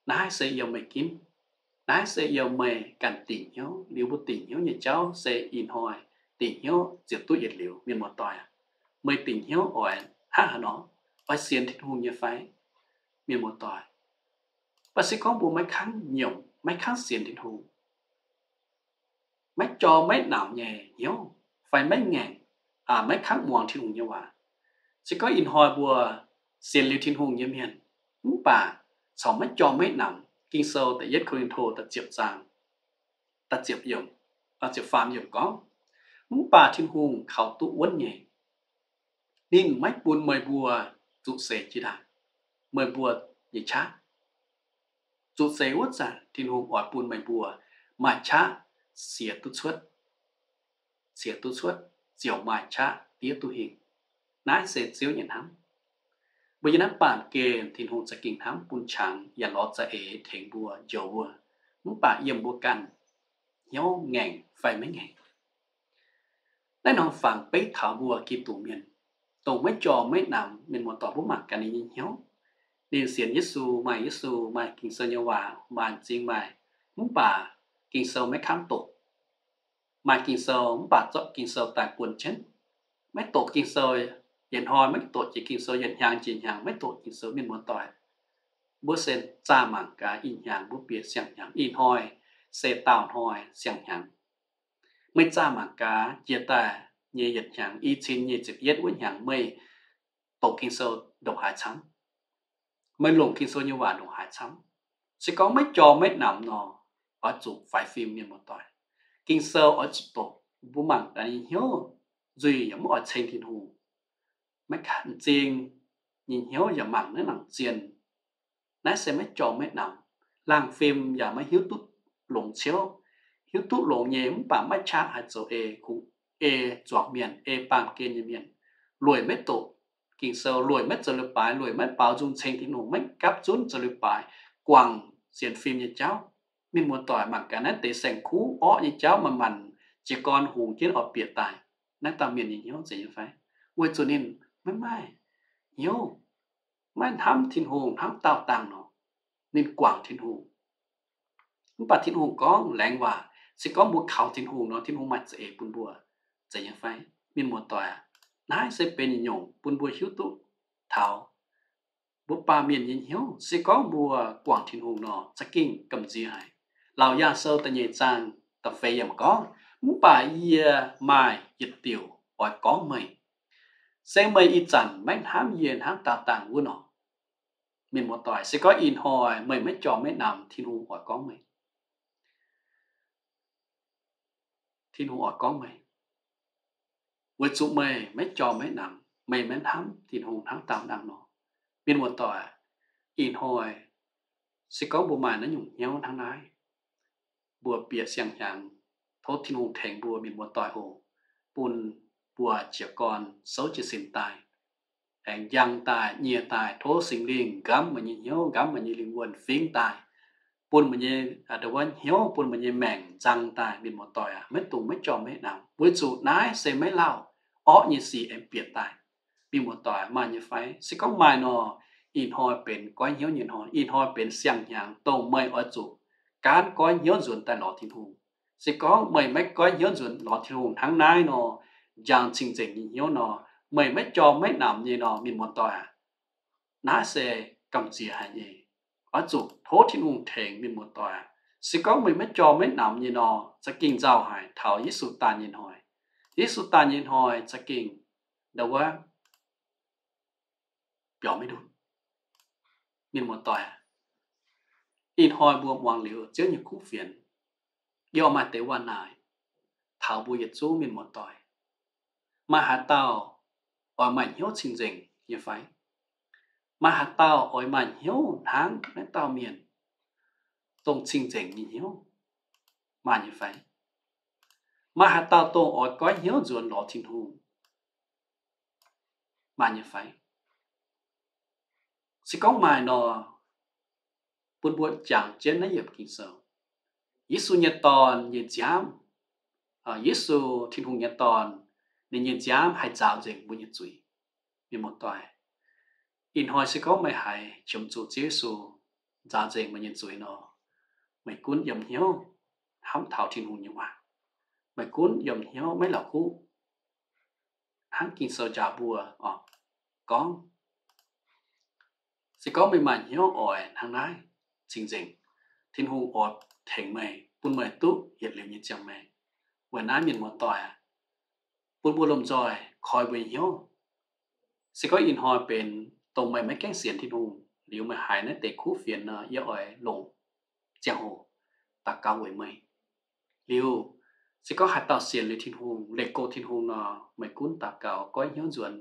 Naaiv se yiem meih ginv. Naaiv se yiem meih ganh dingc hnyouv. Liuz mbuo dingc hnyouv nyei jauv se ih hnoi dingc hnyouv ziepc duqv yietc liuz, mienh muoz-doic aac. Meih dingc hnyouv oix hnangv haaix nor? Oix sienx Tin-Hungh nyei fai, mienh muoz-doic? Mv baac se gorngv mbuo maiv kangv nyiemc, maiv kangv sienx Tin-Hungh, maiv jorm maiv namx nyei hnyouv, fai maiv ngaengc, maiv kangv muangx Tin-Hungh nyei waac. Se gorngv ih hnoi mbuo sienx liuz Tin-Hungh nyei mienh, mv baac corc maiv jorm maiv namx. Ging-Sou da'yietv Ko^lin^to da'ziepc zaang, da'ziepc yiemc, ziepc faam yiemc gorngv, mv baac Tin-Hungh kaux duqv wuonv nyei. Ninh maiv bun meih mbuo zuqc seix jiex ndaangc meih mbuo nyei qaqv. Zuqc seix wuov zanc Tin-Hungh oix bun meih mbuo maaih qaqv siex duqv cuotv, siex duqv cuotv, ziouc maaih qaqv diev duqv hingh. Naaiv se Ziouv nyei hnamv. Mbuo yiem naaiv baamh gen Tin-Hungh za'gengh hnamv bun qangx yaac lorz za'eix tengx mbuo, njoux mbuo, mv baac yiem mbuo ganh hnyouv ngaengc fai maiv ngaengc. Naaiv norm fangx beiv taux mbuo Giduc mienh, dongh maiv jorm maiv namx mienh muoz-doic, mbuo mangc gaax ninh nyei hnyouv. Ninh sienx Yesu, maaih Yesu, maaih Ging-Sou nyei waac, maaih m'zing maaih, mv baac Ging-Sou maiv kangv doqc. Maaih Ging-Sou mv baac zorqv Ging-Sou daaih buonv jienv. Maiv doqc Ging-Sou, yietc hnoi maiv doqc jiex Ging-Sou, yietc hnyangx jiex hnyangx maiv doqc Ging-Sou, mienh muoz-doic. Mbuo se zaah mangc gaax, ih hnyangx mbuo bieqc siang-hnyangx, ih hnoi se daauh hnoi siang-hnyangx. Meih zaah mangc gaax, jiex daaih nyei yietc hnyangx, i cin nyic ziepc yietv wuov hnyangx, meih doqc Ging-Sou ndongc haaix camv? Meih longc Ging-Sou nyei waac ndongc haaix camv? Se gorngv maiv jorm maiv namx nor, oix zuqc faix fim, mienh muoz-doic. Ging-Sou oix zuqc doqc. Mbuo mangc gaax nyei hnyouv nzuih yaac maiv oix ceng Tin-Hungh. Maiv kangv m'zing nyei hnyouv yaac mangc naaiv nangc zienh. Naaiv se maiv jorm maiv namx. Laangh fim yaac maiv hiuv duqv longx ciouv. Hiuv duqv longx nyei mv baac maiv qaqv haih zoux ei, kungx ei zuangx mienh, ei baamh gen nyei mienh. Lueic maiv doqc Ging-Sou, lueic maiv zoux leiz-baaix, lueic maiv baaux nzung ceng Tin-Hungh, maiv gapv zunv zoux leiz-baaix, guangc sienx fim nyei jauv. Mienh muoz-doic, mangc gaax naaiv deix saeng-kuv orqv nyei jauv manc-manc jiez gorn hungx jienv oix bieqc daaih. Naaiv dauh mienh nyei hnyouv zeiz nyei fai? Weic zuqc ninh maiv maaih hnyouv, maiv hnamv Tin-Hungh hnangv daauh dangh nor, ninh guangc Tin-Hungh. Mv baac Tin-Hungh gorngv laengz waac, se gorngv mbuo kaux Tin-Hungh nor, Tin-Hungh maaih za'eix bun mbuo, zeiz nyei fai? Mienh muoz-doic aac, naaiv se benx nyungc bun mbuo hiuv duqv taux mbuo baamh mienh nyei hnyouv. Se gorngv mbuo guangc Tin-Hungh nor, za'gengh gamh nziex haic. Laauc Yaangh Sou da'nyeic zaang da'feix yiemc gorngv, mv baac yie maaih yietc diuc oix gorngv meih, se meih ih zanc maiv hnamv yie hnangv daauh dangh wuov nor. Mienh muoz-doic, se gorngv ih hnoi meih maiv jorm maiv namx, Tin-Hungh oix gorngv meih. Tin-Hungh oix gorngv meih, weic zuqc meih maiv jorm maiv namx, meih maiv hnamv Tin-Hungh hnangv daauh dangh nor. Mienh muoz-doic, ih hnoi se gorngv mbuo maaih naaiv nyungc hnyouv hnangv naaiv, mbuo bieqc siang-hnyangx, tov Tin-Hungh tengx mbuo, mienh muoz-doic oc, bun mbuo jiez gorn souv jiez sin daaih. aengx njang daaih, nyie daaih. Tov Singx Lingh nqamv meih nyei hnyouv, nqamv meih nyei lingh wuonh, fingx daaih, bun meih nyei, aa, nduov hnyouv, bun meih nyei maengc nzang daaih, mienh muoz-doic aac. Maiv dungx maiv jorm maiv namx, weic zuqc naaiv se maiv lauh, orqv nyei sic aengx bieqc daaih. Mienh muoz-doic, maaih nyei fai? Se gorngv maaih nor, ih hnoi benx goiv hnyouv nyei hnoi, ih hnoi benx siang-hnyangx dongh meih oix zuqc gaanv goiv hnyouv nzuonx daaih lorz Tin-Hungh. Se gorngv meih maiv goiv hnyouv nzuonx lorz Tin-Hungh hnangv naaiv nor, njang cing-nzengc nyei hnyouv nor, meih maiv jorm maiv namx nyei nor, mienh muoz-doic aac, naaiv se gamh nziex haic nyei. Oix zuqc tov Tin-Hungh tengx, mienh muoz-doic aac. Se gorngv meih maiv jorm maiv namx nyei nor, za'gengh nzauh haic taux Yesu daaih nyei hnoi. Yesu daaih nyei hnoi za'gengh nduov biaux maiv ndutv. Mienh muoz-doic aac, ih hnoi mbuo muangx liuz Ziouv nyei kuv fienx, yaac maaih deix waac naaic taux mbuo yietc zungv mienh muoz-doic. Maaih haaix dauh oix maaih hnyouv cing-nzengc nyei fai? Maaih haaix dauh oix maaih hnyouv hnangv naaiv dauh mienh, dongh cing-nzengc nyei hnyouv, maaih nyei fai? Maaih haaix dauh dongh oix goiv hnyouv nzuonx lorz Tin-Hungh, maaih nyei fai? Se gorngv maaih nor, bun mbuo jangx jienv naaiv yiemc Ging-Sou. Yesu nyei Dorn nyei nziaamv, Yesu, Tin-Hungh nyei Dorn, ninh nyei nziaamv haih nzaaux nzengc mbuo nyei zuiz. Mienh muoz-doic, ih hnoi se gorngv meih haiz qiemx zuqc Ziouv Yesu nzaaux nzengc meih nyei zuiz nor, meih gunv yiem hnyouv hnamv taux Tin-Hungh nyei waac. Meih gunv yiem hnyouv maiv la'kuqv, hnangv Ging-Sou njaaux mbuo oc, gorngv, se gorngv meih maaih hnyouv oix hnangv naaiv cing-nzengc, Tin-Hungh oix tengx meih, bun meih duqv yietc liuz nyei ziangh maengc. Weic naaiv mienh muoz-doic aac, bun mbuo lomh nzoih koi mbuo nyei hnyouv. Se gorngv ih hnoi benx dongh meih maiv gaengh sienx Tin-Hungh, liuz meih haiz naaiv deix kuv fienx nor, yie oix longc ziangh hoc daux gaux weic meih. Liuz, se gorngv haaix dauh sienx liuz Tin-Hungh, leih go Tin-Hungh nor, meih gunv daux gaux goiv hnyouv nzuonx,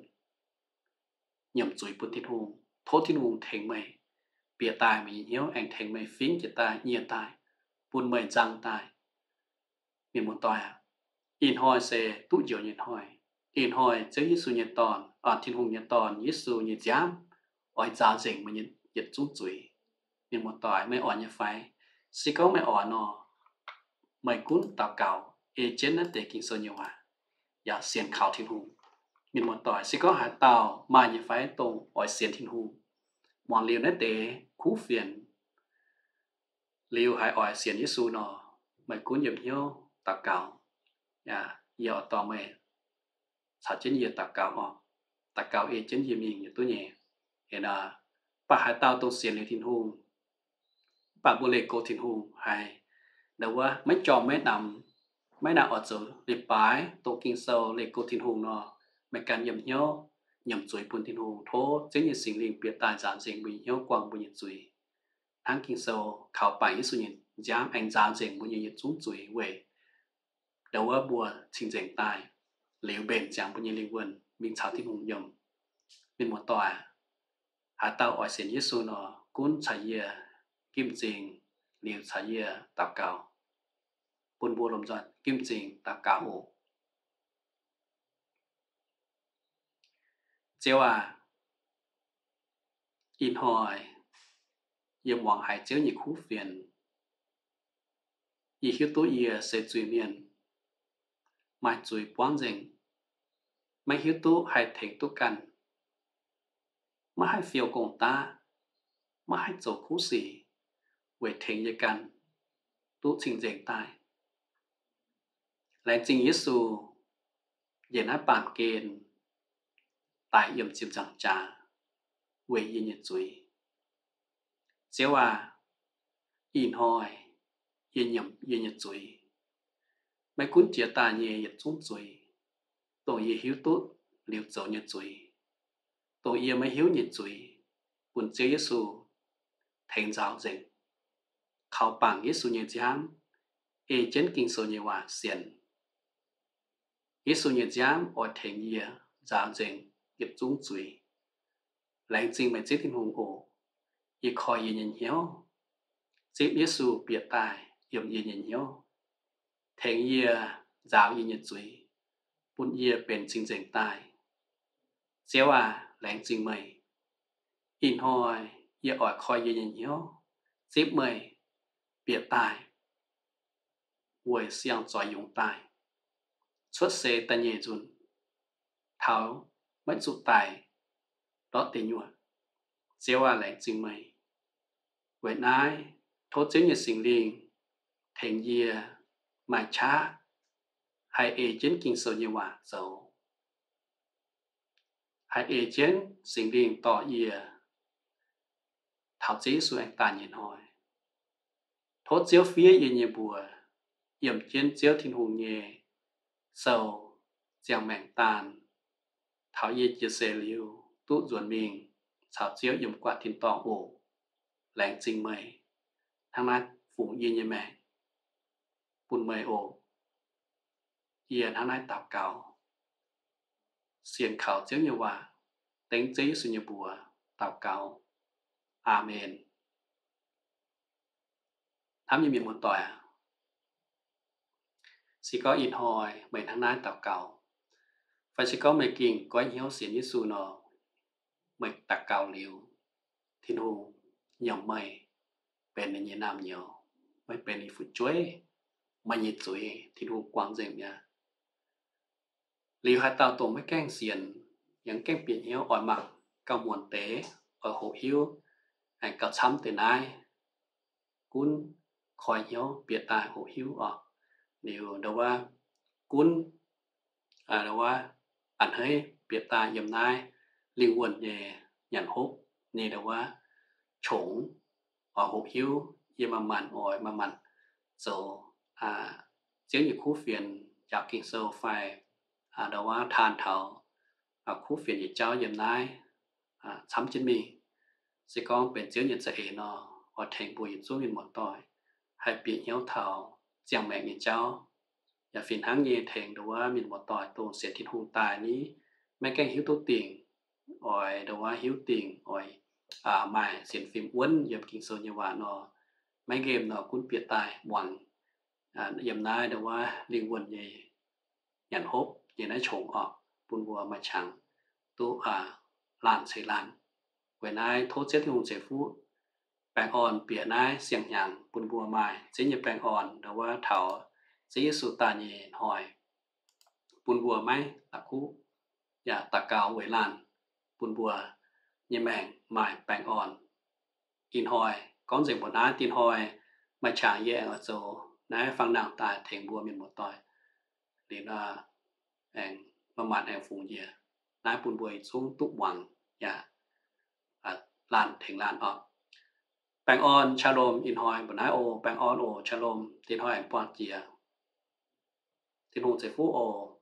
nyiemc zuiz bun Tin-Hungh, tov Tin-Hungh tengx meih bieqc daaih meih nyei hnyouv, aengx tengx meih fingx jiez daaih, nyie daaih, bun meih nzang daaih. Mienh muoz-doic aac, ih hnoi se duqv njoux nyei hnoi. Ih hnoi Ziouv Yesu nyei Dorn, Tin-Hungh nyei Dorn, Yesu nyei nziaamv oix nzaaux nzengc meih nyei yietc zungv zuiz. Mienh muoz-doic, meih oix nyei fai? Se gorngv meih oix nor, meih gunv daux gaux ei jienv naaiv deix Ging-Sou nyei waac, yaac sienx kaux Tin-Hungh. Mienh muoz-doic, se gorngv haaix dauh maaih nyei fai dongh oix sienx Tin-Hungh, muangx liuz naaiv deix kuv fienx, liuz haiz oix sienx Yesu nor, meih gunv yiem hnyouv daux gaux. Yie oix dorh meih caux jienv yie daux gaux oc. Daux gaux ei jienv yie mingh yaac duqv nyei. Aa, mv baac haaix dauh dongh sienx liuz Tin-Hungh, mv baac mbuo leih go Tin-Hungh haiz nduov wuov maiv jorm maiv namx, maiv nangc oix zoux leiz-baaix doqc Ging-Sou leih go Tin-Hungh nor, meih ganh yiem hnyouv nyiemc zuiz bun Tin-Hungh, tov Ziouv nyei Singx Lingh bieqc daaih nzaaux nzengc mbuo nyei hnyouv, guangc mbuo nyei zuiz. Hnangv Ging-Sou kaux bangc Yesu nyei nziaamv aengx nzaaux nzengc mbuo nyei yietc zungv zuiz weic nduov wuov mbuo cing-nzengc daaih, liuz mbenc ziangx mbuo nyei lingh wuonh mingh caux Tin-Hungh yiem. Mienh muoz-doic, haaix dauh oix sienx Yesu nor, gunv caux yie nqimv zingx liuz caux yie daux gaux. Bun mbuo lomh nzoih nqimv zingx daux gaux oc. Ziouv aac, ih hnoi yie muangx haiz Ziouv nyei kuv fienx, yie hiuv duqv yie se zuiz-mienh, maaih zuiz buangv nzengc, maiv hiuv duqv haih tengx duqv ganh, maiv haih fiou gong-daqv, maiv haih zoux kuv sic weic tengx yie ganh duqv cing-nzengc daaih. Laengz zingh Yesu njiec naaiv baamh gen daic yiem ziepc nzaangc jaax weic yie nyei zuiz. Ziouv aac, ih hnoi yie nyiemc yie nyei zuiz, maiv gunv jiex daaih nyei yietc zungv zuiz, dongh yie hiuv duqv liuz zoux nyei zuiz, dongh yie maiv hiuv nyei zuiz, bun Ziouv Yesu tengx nzaaux nzengc. Kaux bangc Yesu nyei nziaamv, ei jienv Ging-Sou nyei waac sienx. Yesu nyei nziaamv oix tengx yie nzaaux nzengc yietc zungv zuiz. Laengz zingh meih Ziouv Tin-Hungh oc. Yie koi yie nyei hnyouv, zipv Yesu bieqc daaih yiem yie nyei hnyouv, tengx yie nzaaux yie nyei zuiz, bun yie benx cing-nzengc daaih. Ziouv aac, laengz zingh meih. Ih hnoi yie oix koi yie nyei hnyouv zipv meih bieqc daaih weic siang-zoix yungz daaih, cuotv seix da'nyeic nzunc, taux maiv zuqc daic ndortv deic nyuoqc. Ziouv aac, laengz zingh meih. Weic naaiv tov Ziouv nyei Singx Lingh tengx yie maaih qaqv haih ei jienv Ging-Sou nyei waac zoux, haih ei jienv Singx Lingh dorh yie taux Ziouv Yesu aengx daaih nyei hnoi. Tov Ziouv fiev yie nyei mbuox yiem jienv Ziouv Tin-Hungh nyei sou ziangh maengc daan, taux yie jiex seix liuz duqv nzuonx mingh caux Ziouv yiem gu'nguaaic tin-dorngh oc. Laengz zingh meih. Hnangv naaiv fungx yie nyei maengc bun meih oc. Yie hnangv naaiv daux gaux, sienx kaux Ziouv nyei waac, dengv Ziouv Yesu nyei mbuox daux gaux. Aamen. Hnamv nyei mienh muoz-doic aac, se gorngv ih hnoi meih hnangv naaiv daux gaux, fai se gorngv meih gengh goiv hnyouv sienx Yesu nor, meih daux gaux liuz, Tin-Hungh nyiemc meih benx ninh nyei naamh nyouz, meih benx ninh fu'jueiv, meih nyei zuiz Tin-Hungh guangc nzengc mi'aqv. Liuz haaix dauh dongh maiv gaengh sienx, yaac maiv gaengh bieqc hnyouv oix mangc gauh muonc deix, oix hoqc hiuv aengx gauh camv deix naaiv, gunv koi hnyouv bieqc daaih hoqc hiuv oc. Liuz ndau wuov gunv, ndau wuov a'hneiv bieqc daaih yiem naaiv lingh wuonh nyei nyanc hopv nyei ndau wuov qongx, oix hoqc hiuv yie manc-manc oix manc-manc zoux Ziouv nyei kuv fienx, njaaux Ging-Sou fai ndau wuov taan taux kuv fienx nyei jauv yiem naaiv camv jienv mingh. Se gorngv benx Ziouv nyei za'eix nor, oix tengx mbuo yietc zungv mienh muoz-doic haih bieqc hnyouv taux ziangh maengc nyei jauv. Yaac fih hnangv nyei tengx ndau wuov mienh muoz-doic dongh sienx Tin-Hungh daaih ni, maiv gaengh hiuv duqv dingc, oix ndau wuov hiuv dingc, oix maaih sienx fim wuonv yiem Ging-Sou nyei waac nor, maiv nqemh nor gunv bieqc daaih muangx yiem naaiv ndau wuov lingh wuonh nyei nyanc hopv nyei naaiv qongx oc, bun mbuo maaih qangx duqv laanh ceix laanh. Weic naaiv tov Ziouv Tin-Hungh ceix fuqv baengh orn bieqc naaiv siang-hnyangx bun mbuo maaih Ziouv nyei baengh orn ndau wuov taux Ziouv Yesu daaih nyei hnoi, bun mbuo maiv la'kuqv, yaac daux gaux weic laanh, bun mbuo nyei maengc maaih baengh orn. Ih hnoi gorngv nzengc mbuoqc naaiv. Dinh hnoi maaih qangx yie aengx oix zoux naaiv fang nangh daaih tengx mbuo mienh muoz-doic. Liuz nor aengx manc-manc aengx fungx njiec naaiv bun mbuo yietc zungv duqv muangx yaac laanh tengx laanh oc. Baengh orn, shalom. Ih hnoi mbuoqc naaiv oc. Baengh orn oc, shalom. Dinh hnoi aengx buangh jiex. Tin-Hungh ceix fuqv oc.